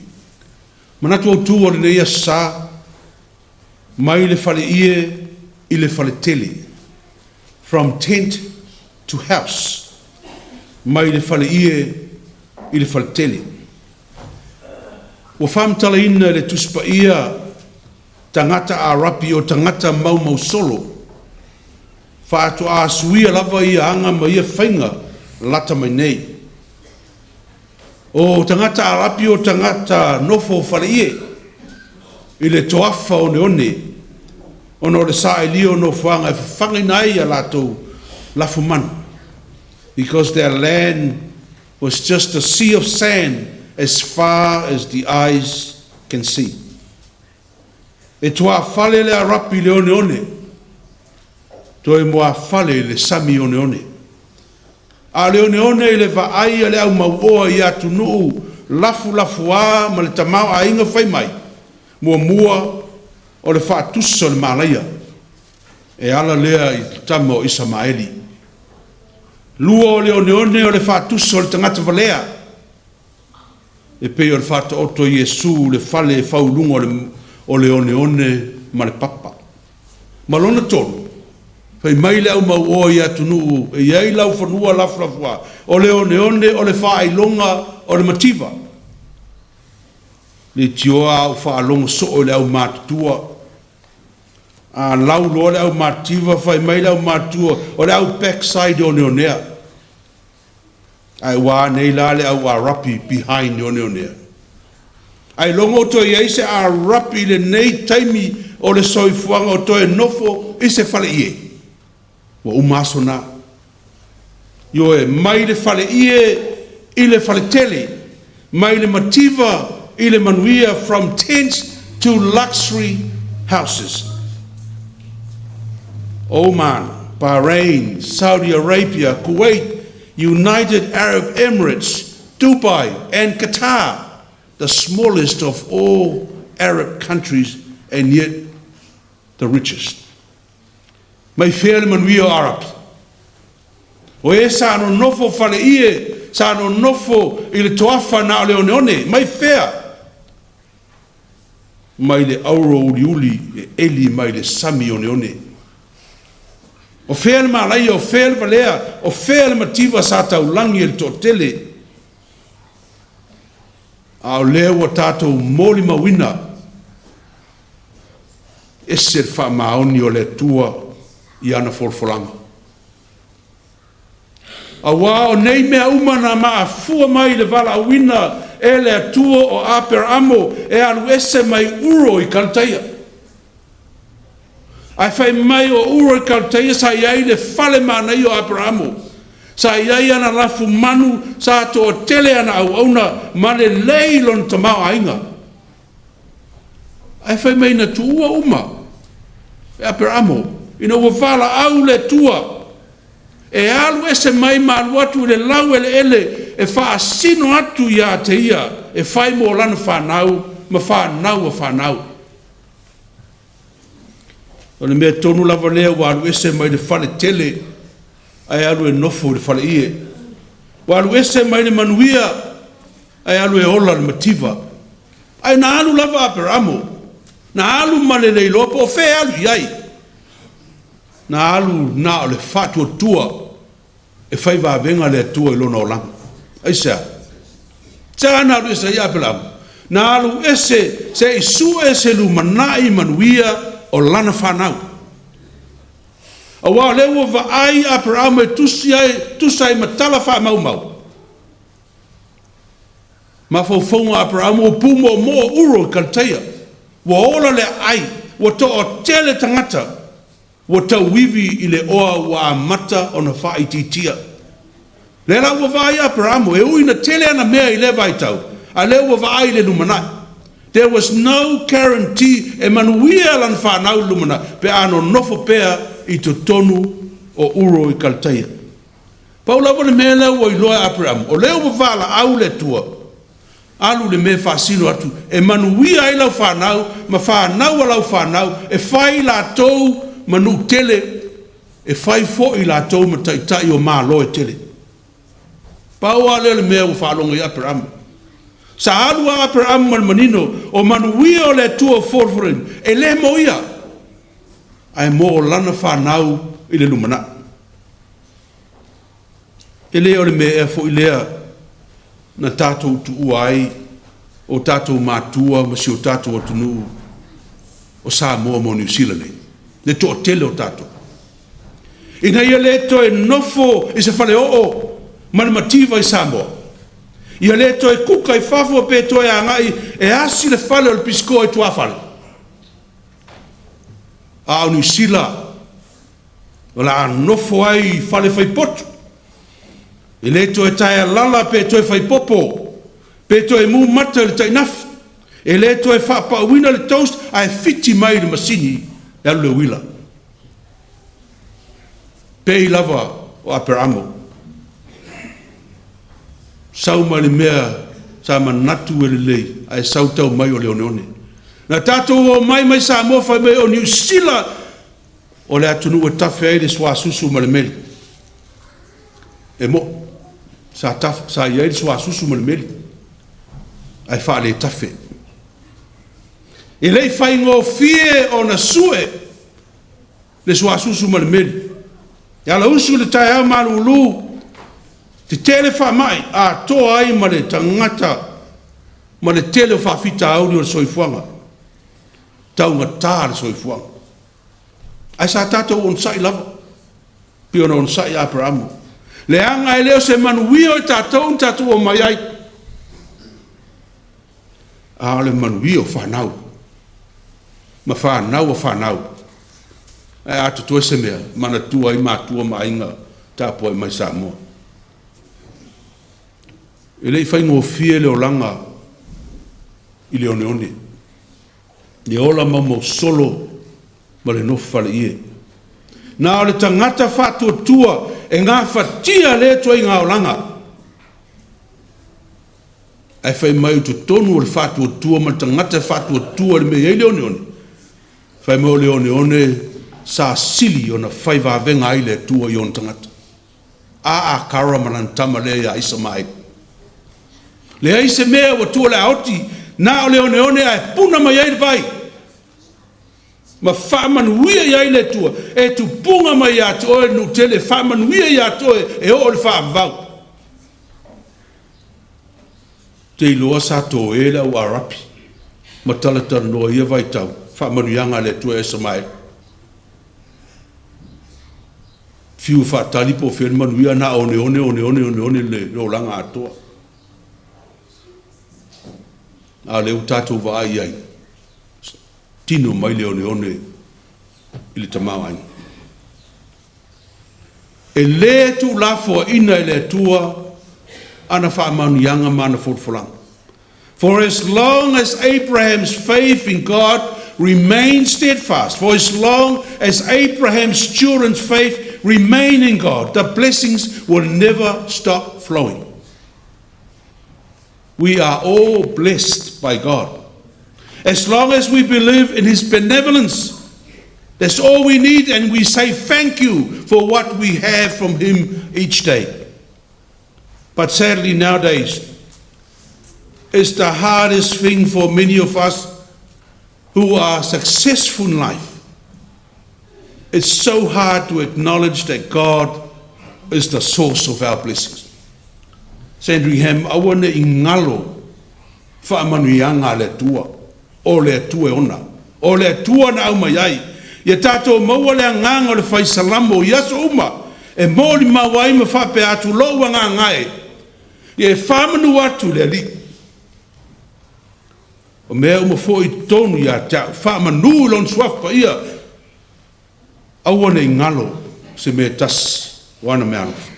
Manatu autu o lenei aso sa, mai le faleie i le faletele, from tent to house, mai le faleie i le faletele. Ua faamatalaina e le Tusi Paia tagata Arapi o tagata maumausolo, faatoa suia lava ia aga ma ia faiga lata mai nei. O tagata Arapi o tagata nofo faleie i le toafa oneone, ona o le saelia o nofoaga e fafagaina ai a latou lafumanu, because their land was just a sea of sand as far as the eyes can see. E tuafale le Arapi i le oneone, toe muafale i le sami oneone. A o le oneone i le vaai a le au mauoa i atunuu lafulafuā ma le tamaoaiga fai mai, muamua o le faatusa o le malaia, e ala lea i tama o Isamaeli. Lua o le oneone o le faatusa o le tagata valea, e pei o le Faataoto a Iesu le fale e fau i luga o le oneone ma le papa. Ma lona tolu, fai mai le au mauoa i atunuu e i ai laufanua lafulafuā, o le oneone o le faailoga o le mativa. Leitioa a ou faalogo soo i le aumatutua, a lau loa le aumativa, fai mai le aumatua, o le au backside oneonea. Ae ua a nei la le au Arapi behind oneonea? Ailoga o toe i ai se Arapi i lenei taimi o le soifuaga o toe nofo i se faleie? Ua uma aso na. Ioe, mai le faleie i le faletele, mai le mativa i le manuia, from tents to luxury houses. Oman, Bahrain, Saudi Arabia, Kuwait, United Arab Emirates, Dubai and Qatar, the smallest of all Arab countries and yet the richest. Mai fea le manuia o Arapi? O e sa nonofo faleie, sa nonofo i le toafa na o le oneone, mai fea? Mai le auro uliuli e eli mai le sami oneone. O fea le malaia, o fea le valea, o fea le mativa sa taulagi e le toatele? A o lea ua tatou molimauina, ese le faamaoni o le Atua i ana folafolaga. Auā o nei mea uma na mafua mai i le valaauina e le Atua o Aperaamo e alu ese mai Uro i Kalataia. Ae fai mai o Uro i Kalataia sa i ai le fale manaia o Aperaamo. Sa i ai ana lafumanu, sa toatele ana auauna ma lelei lona tamaoaiga. Ae fai mai na tuua uma e Aperaamo ina ua valaau le Atua e alu ese mai ma alu atu i le laueleele e faasino atu ia te ia e fai mo lana fanau ma fanau a fanau. O le mea tonu lava lea ua alu ese mai le fale tele ae alu e nofo i le faleie. Ua alu ese mai le manuia ae alu e ola le mativa. Ae na alu lava Aperaamo, na alu ma le le iloa po o fea e alu i ai. Na alu na o le faatuatua e fai vavega le Atua i lona olaga. Aisea? Se na alu ese ai Aperaamo? Na alu ese se i sue se lumanai manuia o lana fanau. Auā o lea ua vaai Aperaamo e tusi ai, tusa ai ma tala faamaumau. Mafaufauga o Aperamo ua pumoomoo Uro i Kalateia, ua ola le aai, ua toatele tagata, ua tauivi i le oa ua amata ona faaitiitia. Lea la ua vaai Aperamo, e ui ina tele ana mea i lea vaitau, a o lea ua vaai i le lumanai. There was no guarantee e manuia lana fanau i le lumanai pe a nonofo pea i totonu o Uro i Kalateia. Pau lava le mea lea ua iloa e Aperamo, o lea ua valaau le Atua, alu le mea e faasino atu, e manuia ai lau fanau ma fanau a lau fanau, e fai latou ma nuu tele, e fai foi latou ma taitai o Malo e tele. Pau lava lea o le mea ua faalogo i ai Aperamo. Sa alu lava Aperamo ma le manino, o manuia o le Atua o folafolaina, e le mo ia, ae mo lana fanau i le lumanai. E le o le mea ea foi lea na tatou tuua ai o tatou matua ma si o tatou atunuu o Samoa mo Niu Sila nei, le toatele o tatou. Ina ia le toe nofo i se faleoo ma le mativa i Samoa, ia le toe kuka i fafo pe toe agai e asi le fale o le pisikoa i tuafale. A o Niu Sila, o le a nofo ai i fale faipotu, e le toe taealala pe toe faipopo, pe toe mu mata i le tainafi, e le toe faapauina le toast ae fiti mai i le masini e alu le uila. Pei lava o Aperamo, sau mai le mea sa manatu e lelei, ae sau tau mai o le oneone. Na tatou o mai mai Samoa fai mai o Niu Sila o le atunuu e tafe ai le suasusu ma le meli. E mo, sa, taf, sa i ai le suasusu ma le meli, ae faaletafe. E le i faigofie ona sue le suasusu ma le meli. E ala usu le taeao malulu, tetele faamai, atoa ai ma le tagata ma le tele o faafitauli o le soifuaga. Taugata le soifuaga. Ae sa tatou onosai lava, pei ona onosai Aperamo. Leaga e le o se manuia o tatou na tatou omai ai, a o le manuia o fanau, ma fanau o fanau. Ae a totoe se mea, manatua ai matua ma aiga tapuai mai Samoa. E le i faigofie le olaga i le oneone, le ola maumausolo ma le nofo faleie. Na o le tagata faatuatua e gafatia lea ituaiga olaga. Ae fai mai o totonu o le faatuatua ma le tagata e faatuatua i le mea e i ai le oneone, fai mai o le oneone sa sili ona fai vavega ai le Atua i ona tagata. A Akara ma lana tama lea ia Isamaeli. Leai se mea ua tua le aoti, na o le oneone ae puna mai ai le vai. Ma faamanuia i ai le Atua, e tupuga mai ia te oe le nuu tele, faamanuia ia te oe e oo i le faavavau. Te iloa sa toē le au Arapi ma talatalanoa i ia vaitau, faamanuiaga a le Atua ia Isamaeli. Fiu e faatali po o fea le manuia, na oneone, oneone, oneone le olaga atoa. A o lea ua tatou vaai i ai, tino mai le oneone i le tamaoaiga. E le tuulafoaiina e le Atua ana faamanuiaga ma ana folafolaga. For as long as Abraham's faith in God remains steadfast, for as long as Abraham's children's faith remain in God, the blessings will never stop flowing. We are all blessed by God. As long as we believe in His benevolence, that's all we need, and we say thank you for what we have from Him each day. But sadly, nowadays, it's the hardest thing for many of us who are successful in life. It's so hard to acknowledge that God is the source of our blessings. Sandringham, aua ne i galo faamanuiaga a le Atua, o le Atua e ona, o le Atua na aumai ai. Ia tatou maua le agaga o le fai salamo i aso uma, e molimau ai ma faapea atu lou agaga e, ia e faamanu atu le Alii. O mea uma foi i totonu ia te a'u, faamanu i Lona Suafa Paia, aua ne i galo se mea e tasi o ana meaalofa.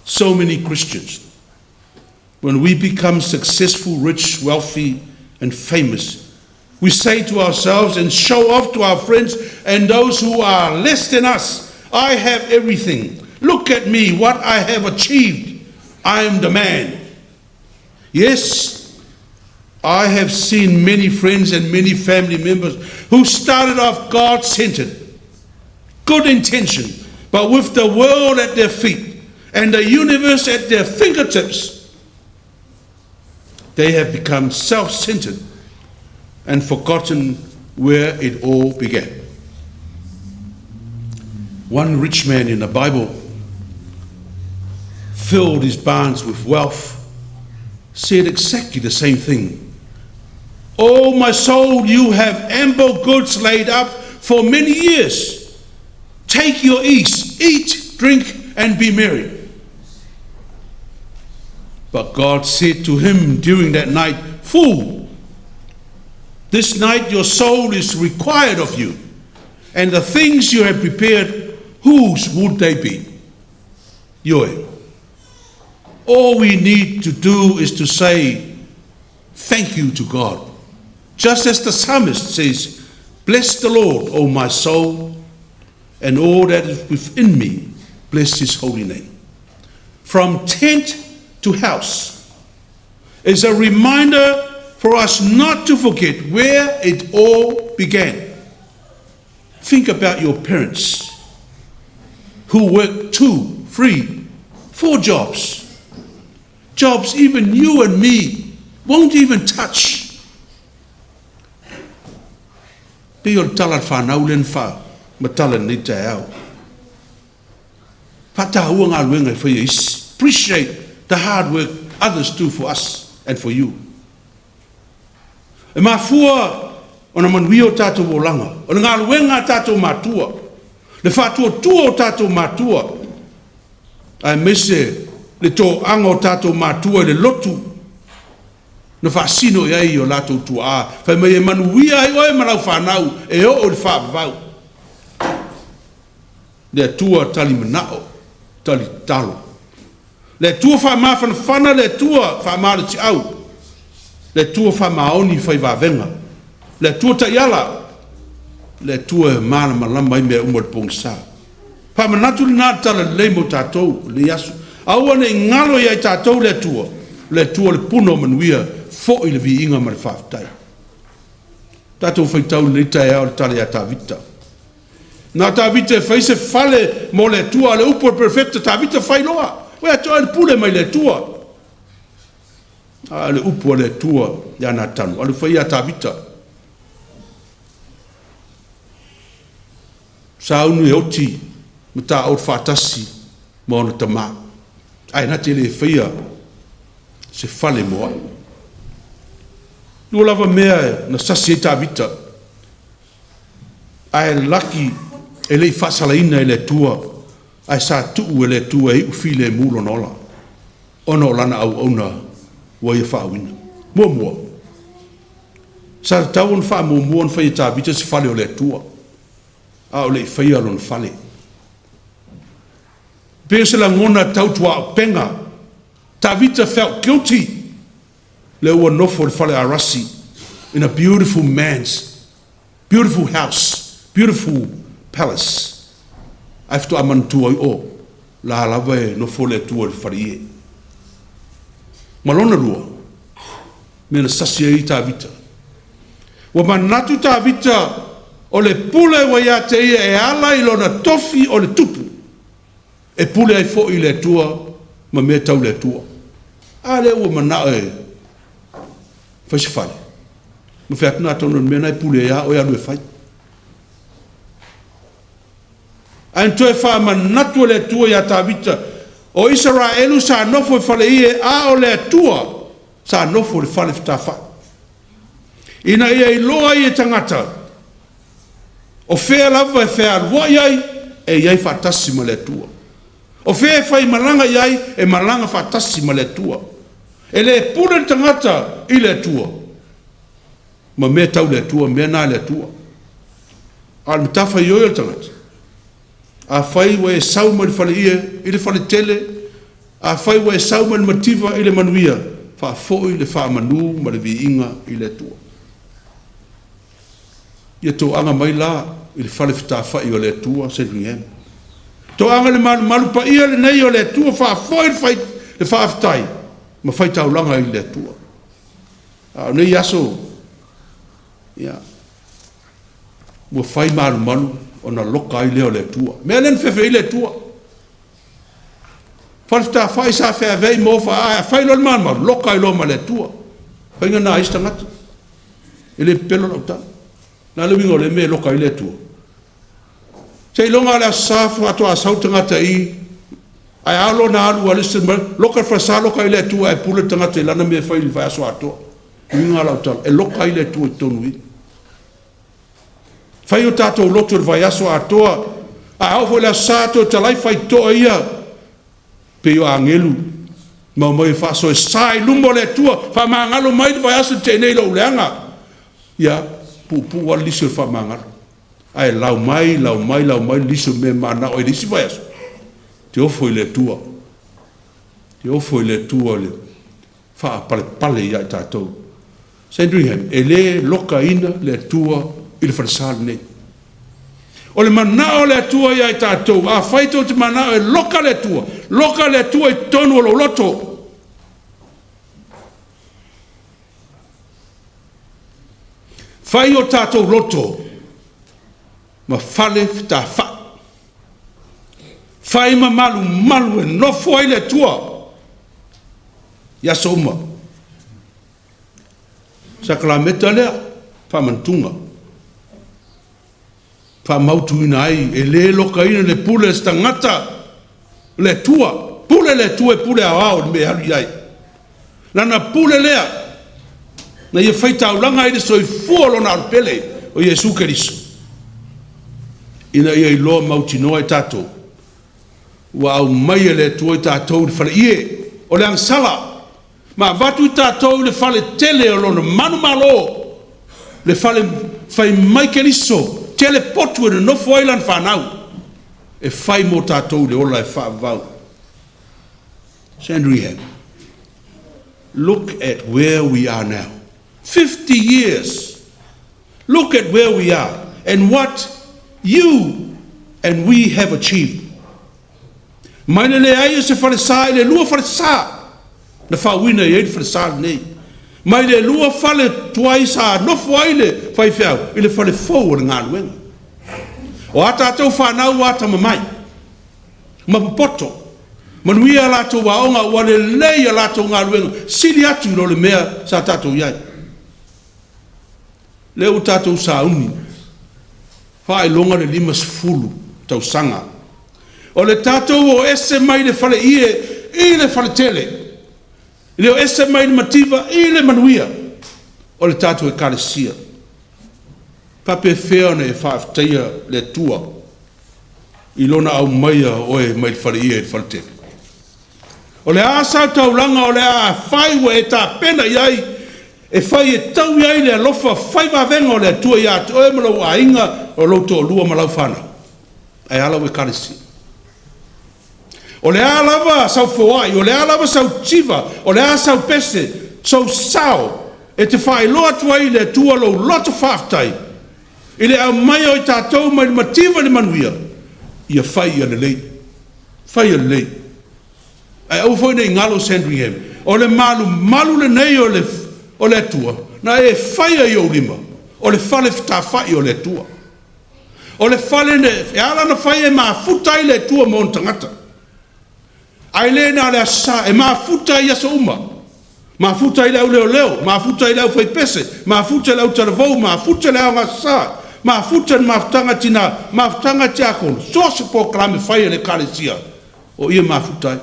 So many Christians, when we become successful, rich, wealthy, and famous, we say to ourselves and show off to our friends and those who are less than us, "I have everything. Look at me, what I have achieved. I am the man." Yes, I have seen many friends and many family members who started off God centered, good intention, but with the world at their feet and the universe at their fingertips, they have become self centered and forgotten where it all began. One rich man in the Bible filled his barns with wealth, said exactly the same thing. "Oh, my soul, you have ample goods laid up for many years. Take your ease, eat, drink, and be merry." But God said to him during that night, "Fool, this night your soul is required of you, and the things you have prepared, whose would they be?" Ioe. All we need to do is to say thank you to God. Just as the psalmist says, "Bless the Lord, O my soul, and all that is within me, bless his holy name." From tent to house is a reminder for us not to forget where it all began. Think about your parents who worked two, three, four jobs. Jobs even you and me won't even touch. Pei o le tala a le whanau lea na faamatala i lenei taeao. Faataua galuega e faia e isi. Appreciate the hard work others do for us and for you. E mafua ona manuia o tatou olaga, o le galuega a tatou matua, le faatuatua o tatou matua, aemaise le toaga o tatou matua i le lotu na faasino i ai o latou tuaa. Fai mai e manuia ai oe ma lau fanau e oo i le faavavau. Le Atua tali manao, tali tatalo. Le Atua faamafanafana, le Atua faamalosiau, le Atua faamaoni fai vavega, le Atua taiala, le Atua e malamalama ai mea uma o le pogisa. Faamanatu lena le tala lelei mo tatou lenei aso. Aua ne i galo ia i tatou le Atua, le Atua le puna o manuia, foi le viiga ma le faafetai. Tatou faitau lenei taeao le tala ia Tavita. Na Tavita e fai se fale mo le Atua, le upu e perfecta, Tavita fai loa. Ua atoa le pule mai le Atua. A le upu a le Atua ia Natanu, alu fai ia Tavita. Sauni e oti ma taoto faatasi ma ona tama. Ae na te le faia se fale mo a'u. Lua lava mea na sasi ai Tavita, ae laki e le i faasalaina e le Atua, ae sa tuu e le Atua e iu filemu lona ola, ona o lana auauna ua ia faauuina. Muamua, sa tatau ona faamuamua ona faia e Tavita se fale o le Atua, a o le i faia lona fale. Pei o se lagona tautuaupega. Tavita felt guilty le ua nofo i le fale arasi in a beautiful man's beautiful house, beautiful palace. Ae faatoa manatua ai, o la lava e nofo le Atua i le faleie. Ma lona lua, mea na sasi ai Tavita. Ua manatu Tavita o le pule ua ia te ia e ala i lona tofi o le tupu, e pule ai foi le Atua ma mea tau le Atua. A lea ua manao e fai se fale. Ma fai atu Natanu o le mea lena e pule ai lava oe alu e fai. Ae na toe faamanatu e le Atua ia Tavita, o Isaraelu sa nofo i faleie, a o le Atua sa nofo i le fale fetafai. Ina ia iloa ai e tagata, o fea lava e fealuai ai, e i ai faatasi ma le Atua. O fea e faimalaga i ai, e malaga faatasi ma le Atua. E le pule le tagata i le Atua. Ma mea tau le Atua, mea na a le Atua. A o le matafaioi a le tagata, afai ua e sau mai le faleie i le faletele, afai ua e sau mai le mativa i le manuia, faafoi le faamanu ma le viiga i le Atua. Ia toaga mai la i le fale fetafai o le Atua Sandringham. Toaga le malumalu paia lenei o le Atua, faafoi le faafetai ma faitaulaga i le Atua. A o nei aso, ia, ua fai malumalu ona loka ai lea o le Atua. Mea lea na fefe ai le Atua. Fale fetāfai sa feaveai ma ofa ae a fai loa le malumalu, loka ai loa ma le Atua. Faiga na a isi tagata. E le pepelo lau tala. Na le uiga o le mea e loka ai le Atua. Seiloga lava o le Aso Sa faatoa sau le tagata i ae a lona alu a le isi loka le falesa loka ai le Atua ae pule le tagata i lana mea e fai i le vaiaso atoa. Uiga lau tala, e loka ai le Atua i totonu i. Fai o tatou loto i le vaiaso atoa, a oo foi i le Aso Sa toe talai faitotoa ia, pei o agelu ma omai e faasoesa i luma o le Atua, faamagalo mai le vaiaso na tea nei i lou leaga. Ia, puupuu lava le lisi o le faamagalo. Ae lau mai, lau mai, lau mai le lisi o mea e manao ai i le isi vaiaso. Te ofo i le Atua. Te ofo i le Atua le faapalepale ia i tatou. Sandringham, e le lokaina le Atua i le falesa lenei. O le manao o le Atua ia i tatou, afai tou te manao e loka le Atua, loka le Atua i totonu o lou loto. Fai o tatou loto ma fale fetafai. Fai ma malumalu e nofo ai le Atua i aso uma. Sakalameta lea, faamanatuga. Faamautuina ai, e le lokaina le pule a se tagata, le Atua. Pule le Atua e pule aoao i le mea e alu i ai. Lana pule lea, na ia faitaulaga ai le soifua o lona alu pele, o Iesu Keriso, ina ia iloa mautinoa e tatou, ua aumai e le Atua i tatou i le faleie o le agasala, ma avatu i tatou i le faletele o lona manumalo, le fale fai mai Keriso, tele potu e nonofo ai lana fanau, e fai mo tatou le ola e faavavau. Sandringham, look at where we are now. 50 years. Look at where we are and what you and we have achieved. Mai le leai o se falesa i le lua falesa na faauina i ai le falesa lenei. Mai le lua fale tuai sa nofo ai le faifeau i le fale fou o le galuega. O a tatou fanau ua atamamai ma popoto, manuia a latou aoga ua lelei a latou galuega, sili atu i lo le mea sa tatou i ai. Lea ua tatou sauni, faailoga le 50 tausaga. O le tatou o ese mai le faleie i le faletele, le o ese mai le mativa i le manuia o le tatou Ekalesia. Faapefea ona e faafetaia le Atua i lona aumaia o oe mai le faleie i le faletele. O le a sau taulaga o le a fai ua e tapena i ai, e fai e tau i ai le alofa fai vavega o le Atua ia te oe ma lou aiga, o lou toalua ma lau fanau. Ae a lau Ekalesia. O le a lava sau foai, o le a lava sau tiva, o le a sau pese, sou sao, e te faailoa atu ai i le Atua lou loto faafetai, i le aumaia o i tatou mai le mativa i le manuia, ia fai ia lelei. Fai ia lelei. Ae aua foi ne i galo Sandringham, o le malumalu lenei o le Atua, na e faia i ou lima, o le fale fetafai o le Atua. O le fale e ala ona fai e mafuta ai le Atua ma ona tagata. Ae le na o le Aso Sa, e mafuta ai aso uma. Mafuta ai le auleoleo, mafuta ai le aufaipese, mafuta i le autalavou, mafuta i le aoga Aso Sa, mafuta i le mafutaga a tina, mafutaga a tiakono, so o se polokalame fai a le Ekalesia, o ia mafuta ai.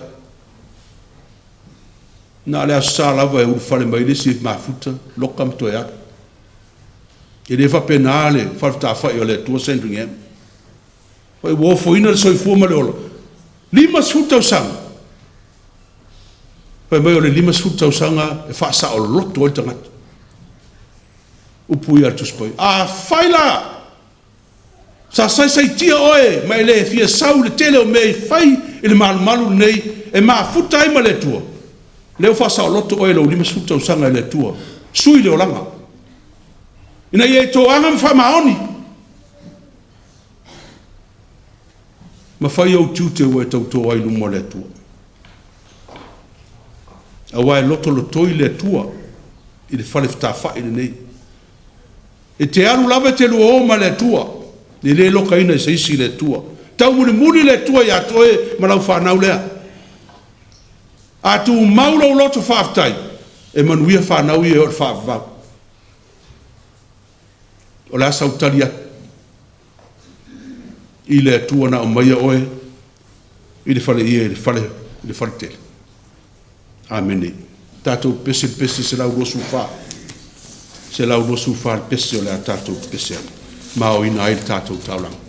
Na o le Aso Sa lava e ulufale mai le isi mafuta, loka ma toe alu. E le faapena le falefetafai o le Atua Sandringham. Ua ofoina le soifua ma le ola, 50 tausaga. Fai mai o le 50 tausaga e faasaoloto ai le tagata. Upu ia a le Tusi Paia. Afai la sa saisaitia oe ma e le fia sau i le tele o mea e fai i le malumalu lenei e mafuta ai ma le Atua, lea ua faasaoloto oe i lou 50 tausaga e le Atua, sui le olaga, ina ia e toaga ma faamaoni, ma fai ou tiute ua e tauto ai i luma o le Atua. Aua e lotolotoi le Atua i le fale fetafai lenei. E te alu lava e te lua o ma le Atua, e le lokaina e se isi le Atua. Taumulimuli le Atua ia te oe ma lau fanau lea. A tumau lou loto faafetai, e manuia fanau ia e oo i le faavavau. O le a sau tali atu i le Atua na aumaia oe i le faleie i le fale i le faletele? Amene. Tatou pepese i le pese 124, 124 le pese o le a tatou pepese ai ma aoina ai le tatou taulaga.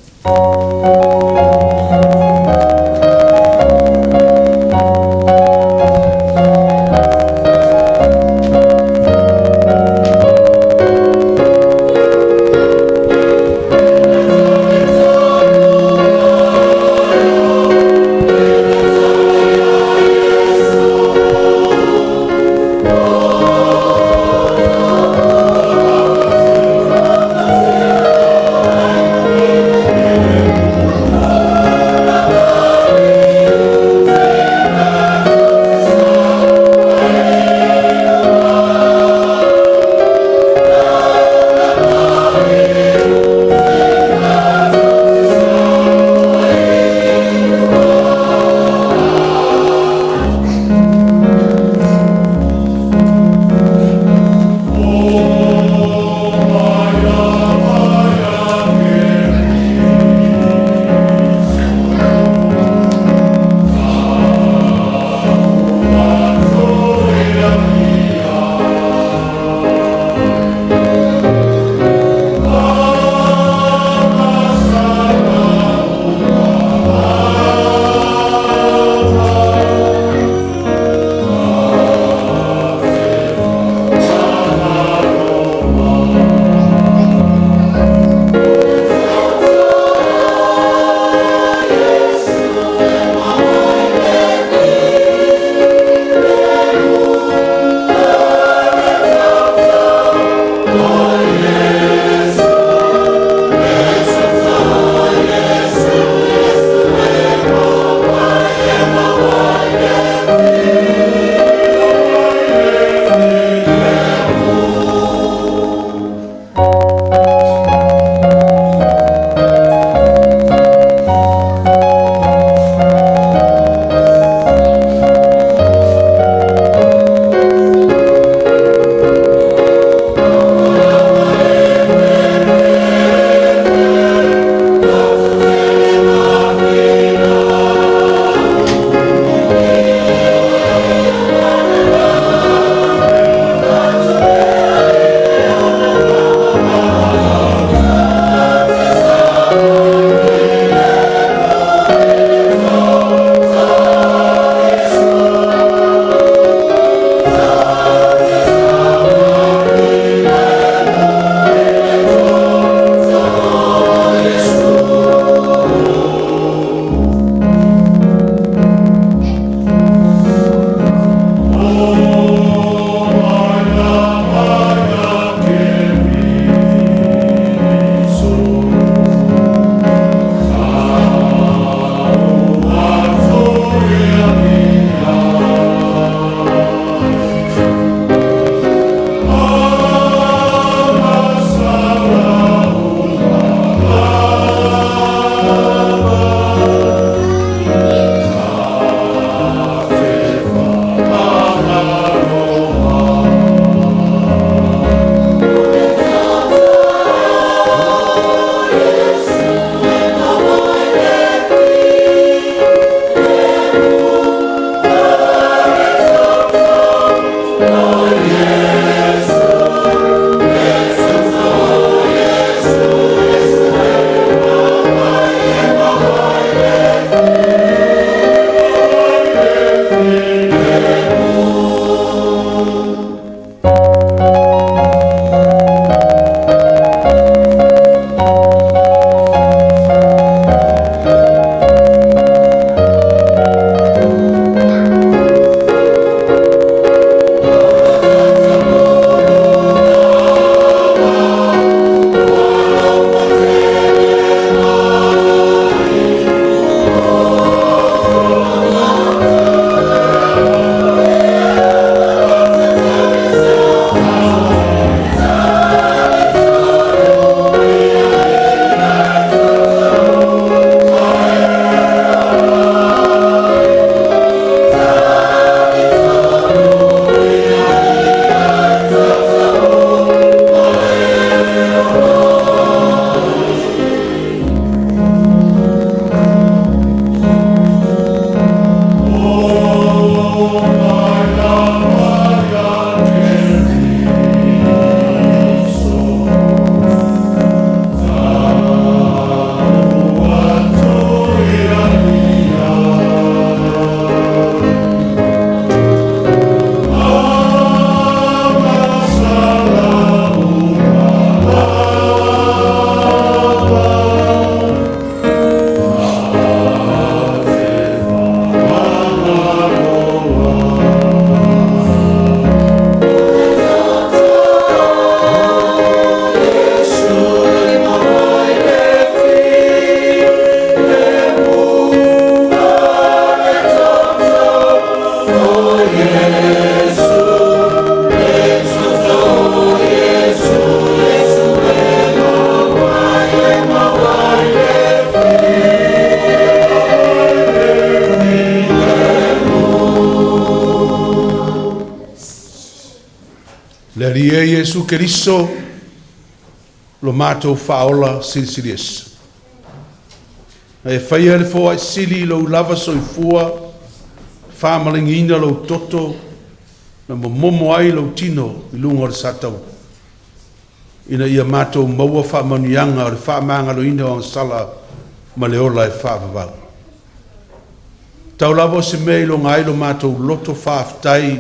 Le Alii e Iesu Keriso, lo matou Faaola silisili ese. Na e faia le foai sili i lou lava soifua, faamalagiina lou toto, na momomo ai lou tino i luga o le sataua, ina ia matou maua faamanuiaga o le faamagaloina o agasala ma le ola e faavavau. Tau lava o se mea e iloga ai lo matou loto faafetai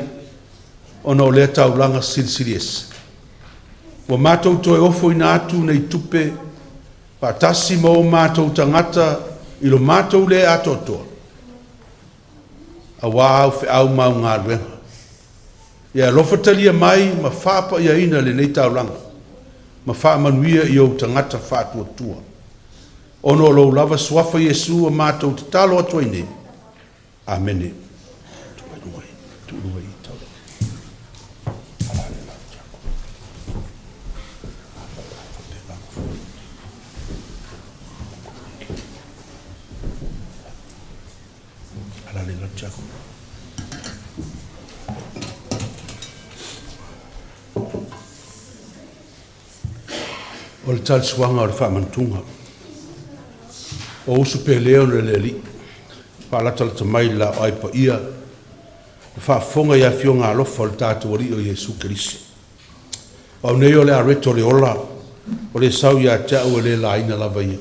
ona o lea taulaga silisili ese. Ua matou toe ofoina atu nei tupe faatasi ma o matou tagata i lo matou le atoatoa, auā au feau ma au galuega. Ia e alofa talia mai ma faapaiaina lenei taulaga ma faamanuia i ou tagata faatuatua. Ona o lou lava suafa Iesu ua matou tatalo atu ai nei. Amene. O le talisuaga o le faamanatuga. O usu pele ona i le Alii, faalatalata mai le laoai paia, ma faafofoga i afioga alofa o le tatou Alii o Iesu Keriso. O au nei o le areto o le ola, o le sau ia te au e le laina lava ia.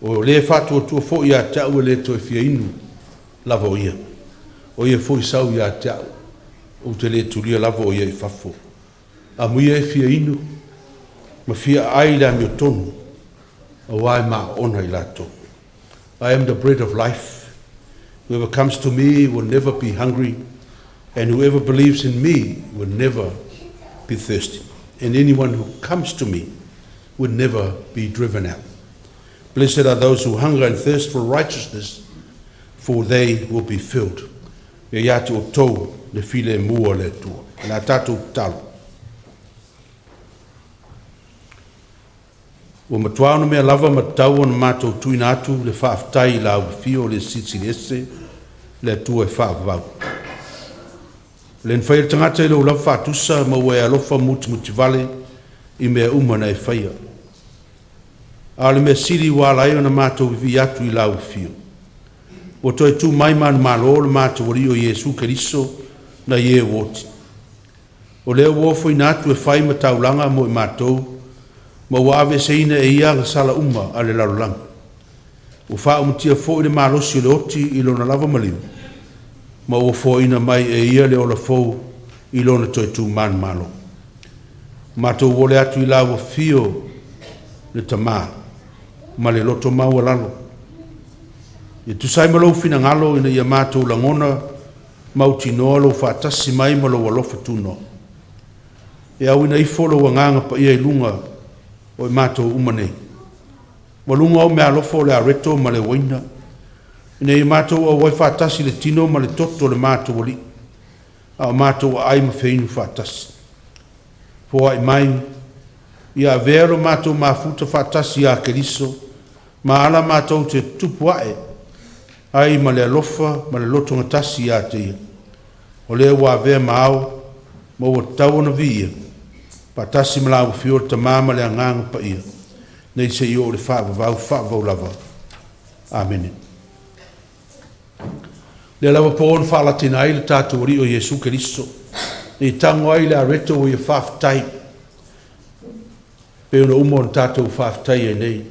O le faatuatua foi ia te au e le toe fia inu lava o ia. O ia foi sau ia te au, ou te le tulia lava o ia i fafo. Amuia e fia inu ma fia aai i le amiotonu, auā e maona i latou. I am the bread of life. Whoever comes to me will never be hungry, and whoever believes in me will never be thirsty. And anyone who comes to me will never be driven out. Blessed are those who hunger and thirst for righteousness, for they will be filled. Ia ia te outou le filemu o le Atua. O le a tatou tatalo. Ua matuā onomea lava ma tatau ona matou tuuina atu le faafetai i lau Afio o le Silisili Ese, le Atua e faavavau. Le na faia le tagata i lou lava faatusa ma ua e alofa mutimutivale i mea uma na e faia. A o le mea sili ua ala ai ona matou vivii atu i lau Afio, ua toe tu mai manumalo le matou Alii o Iesu Keriso nai e ua oti. O lea ua ofoina atu e fai ma taulaga mo i matou, ma ua aveeseina e ia agasala uma a le lalolagi. Ua faaumatia foi le malosi o le oti i lona lava maliu, ma ua foaina mai e ia le ola fou i lona toe tu manumalo. Matou ole atu i lau Afio le Tamā ma le loto maualalo. Ia tusa ai ma lou finagalo ina ia matou lagona mautinoa lou faatasi mai ma lou alofa tunoa. E auina ifo lou agaga paia i luga o i matou uma nei, ma luga o meaalofa o le areto ma le uaina, ina ia matou auai faatasi i le tino ma le toto o le matou Alii, a o matou aai ma feinu faatasi. Foai mai, ia avea lo matou mafuta faatasi ia Keriso, ma ala matou te tupu ae ai ma le alofa ma le lotogatasi ia te ia. O lea ua avea ma ao, ma ua tatau ona viia, faatasi ma lau Afio le Tamā ma le Agaga Paia, nei seia oo i le faavavau, faavavau lava. Amene. Lea lava po na faalatina ai le tatou Alii o Iesu Keriso, e tago ai le areto ua ia faafetai, pei ona uma ona tatou faafetai ai nei.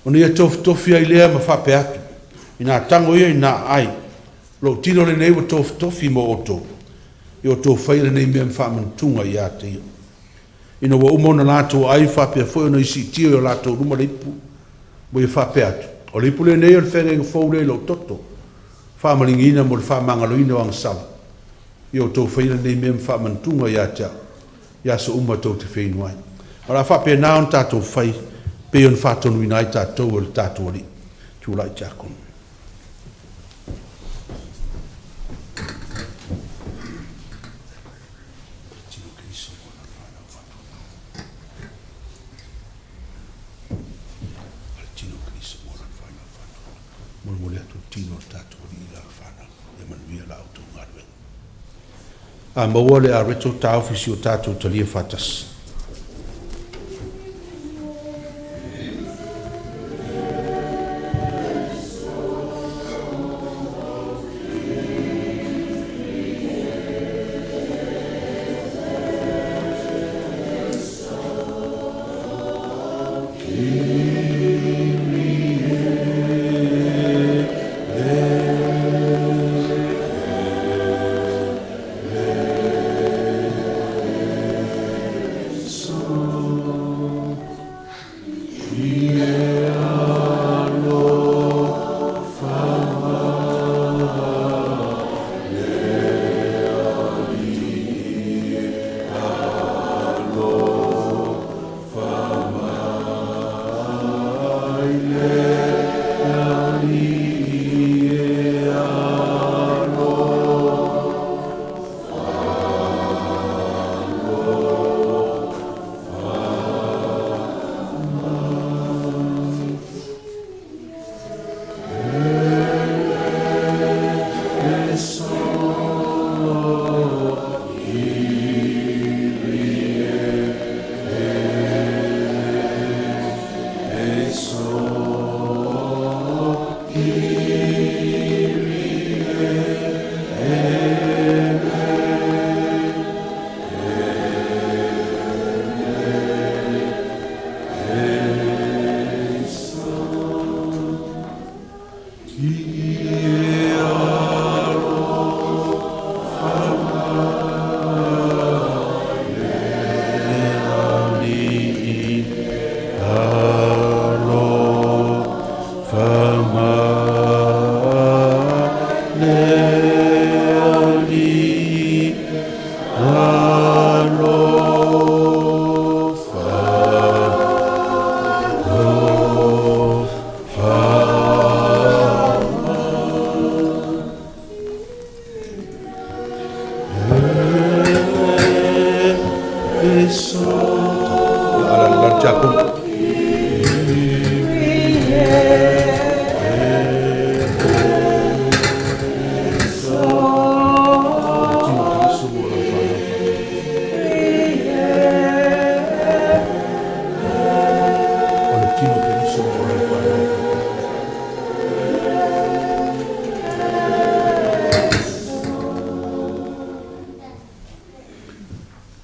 Ona ia tofutofi ai lea ma faapea atu, ina tago ia ina aai, lou tino lenei ua tofutofi mo outou, ia outou faia lenei mea ma faamanatuga ia te ia. Ina ua uma ona latou ai faapea foi ona isiitia i o latou luma le ipu, ua ia faapea atu, o le ipu lenei o le feagaiga fou lea i lou toto, faamaligiina mo le faamagaloina o agasala, ia outou faia lenei mea ma faamanatuga ia te au, i aso uma tou te feinu ai. O le a faapena ona tatou fai, pei ona faatonuina ai tatou e le tatou Alii. Tulai Tiakono. Molimoli atu le tino o le tatou Alii i lana fanau. Ia manuia la outou galuega. A maua le areto, taofi si o tatou talia faatasi.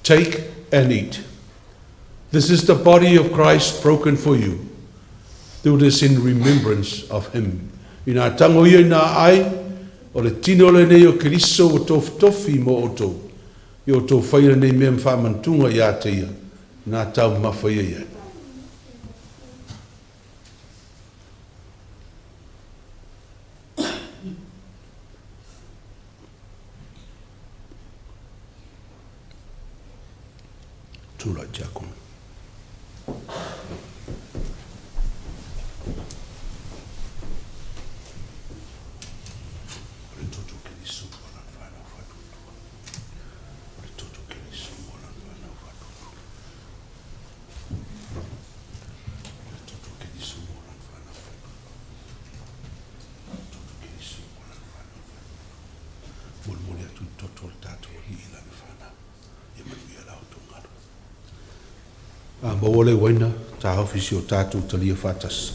Take and eat. This is the body of Christ broken for you. Do this in remembrance of him. Ina tango ia ina ai, o le tino lenei o Keriso ua tofutofi mo outou. Ia outou faia lenei mea ma faamanatuga ia te ia, ina taumafa ia i ai. Tulai Tiakono. O le toto Keriso mo lana fanau faatuatua. O le toto Keriso mo lana fanau faatuatua. O le toto Keriso mo lana fanau faatuatua. O le toto Keriso mo lana fanau faatuatua. Molimoli atu le toto o le tatou Alii i lana fanau. Ia manuia la outou galuega. A maua le uaina, taofi si o tatou talia faatasi.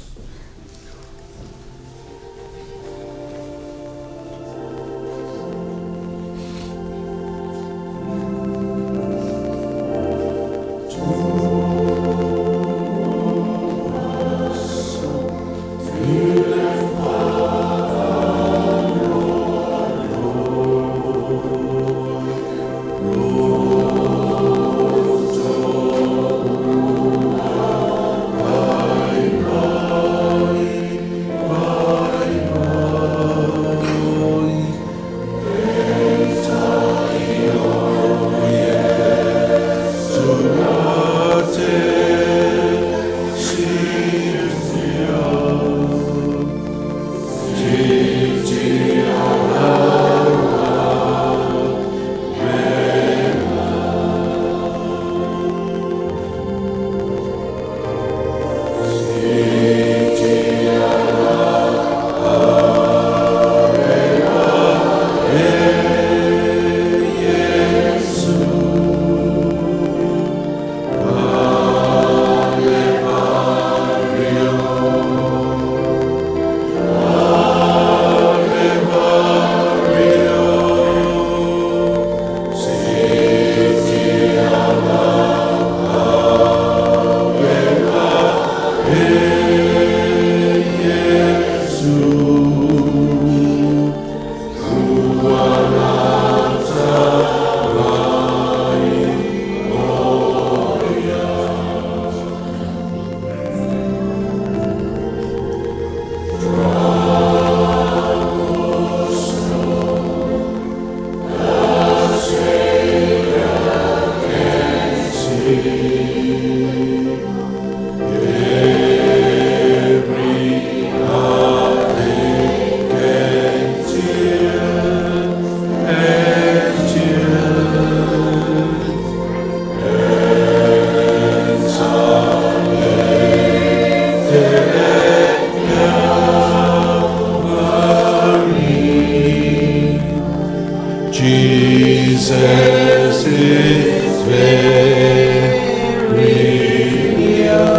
Jesus is very near.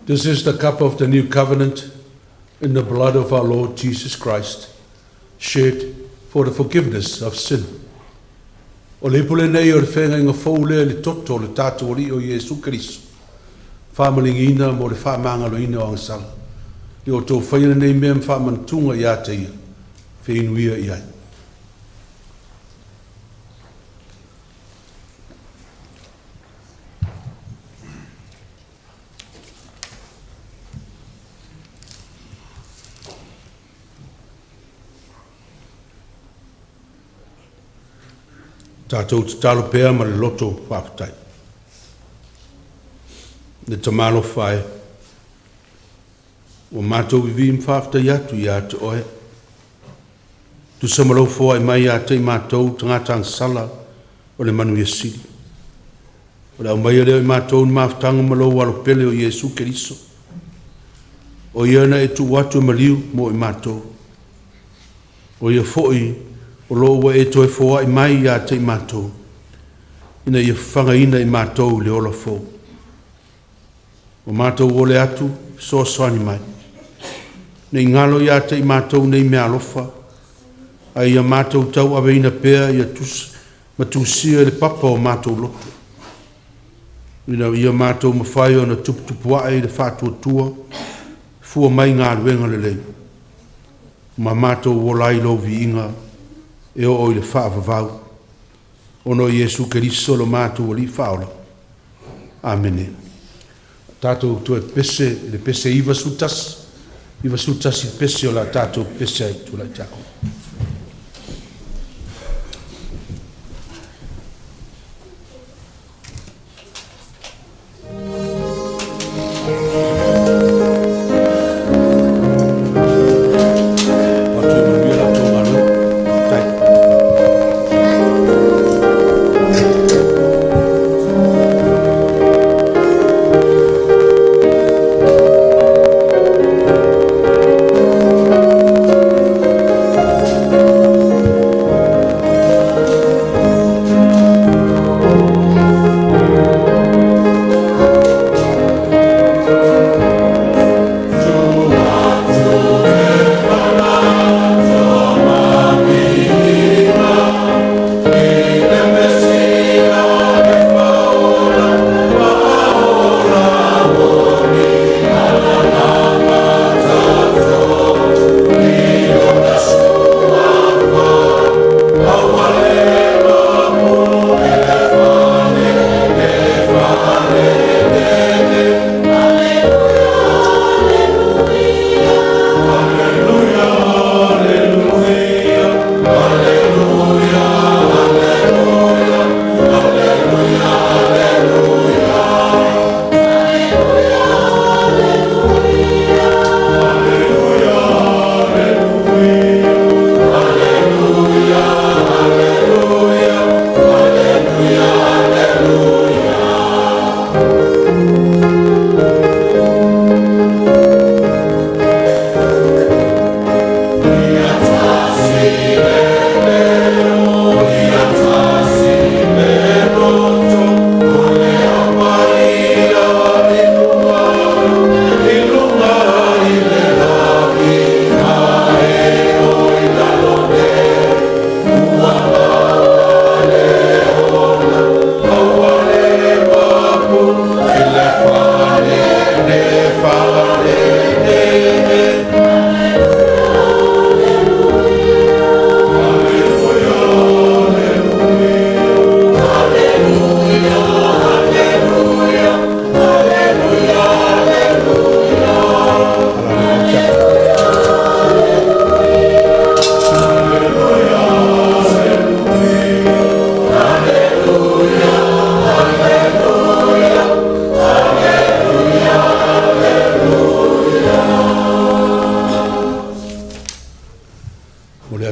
This is the cup of the new covenant in the blood of our Lord Jesus Christ, shed for the forgiveness of sin. O le ipu lenei o le feagaiga fou lea i le toto o le tatou Alii o Iesu Keriso, faamaligiina mo le faamagaloina o agasala. Ia outou faia lenei mea ma faamanatuga ia te ia, feinuia i ai. Tatou tatalo pea ma le loto faafetai. Le Tama alofa e, ua matou vivii ma faafetai atu ia te Oe, tusa ma lou foai mai ia te i matou tagata agasala o le manuia sili. O le aumaia lea o i matou i le mafutaga ma lou Alo pele o Iesu Keriso. O Ia na e tuu atu e maliu mo i matou. O Ia foi o lo o ua e toe foai mai ia te i matou, ina ia fafagaina i matou i le ola fou. Ua matou ole atu, fesoasoani mai. Ne i galo ia te i matou nei meaalofa, ae ia matou tauaveina pea ia tusa ma tusia i le papa o matou loto, ina ia matou mafai ona tuputupuae i le faatuatua, fua mai galuega lelei, ma matou ola ai i lou viiga e oo i le faavavau, ona o Iesu Keriso lo matou Alii Faaola. Amene. Tatou toe pese i le pese 91, 91 pese o le a tatou pese ai. Tulai Tiakono. Atu ia manuia la outou galuega. Faafetai.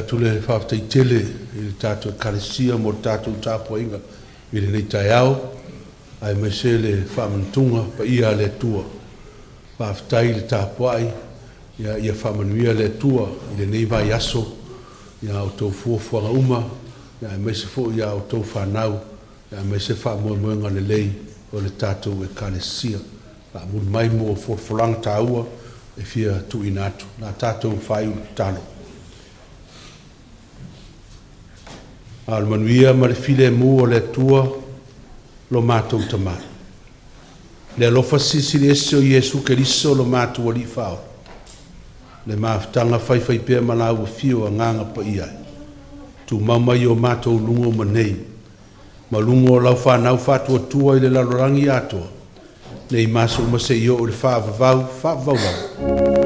atu le faafetai tele i le tatou Ekalesia mo le tatou tapuaiga i lenei taeao, aemaise le faamanatuga paia a le Atua. Faafetai le tapuai, ia faamanuia le Atua i lenei vaiaso i a outou fuafuaga uma, aemaise foi a outou fanau, aemaise faamoemoega lelei o le tatou Ekalesia. Faamuli mai mo folafolaga taua e fia tuuina atu. O le a tatou faaiu i le tatalo. A o le manuia ma le filemu o le Atua lo matou Tama, le alofa Silisili Ese o Iesu Keriso lo matou Alii Faaola, le mafutaga faifaipea ma lau Afio Agaga Paia, tumau mai i o matou luga uma nei, ma luga o lau fanau faatuatua i le lalolagi atoa, nei ma aso uma seia oo i le faavavau, faavavau lava.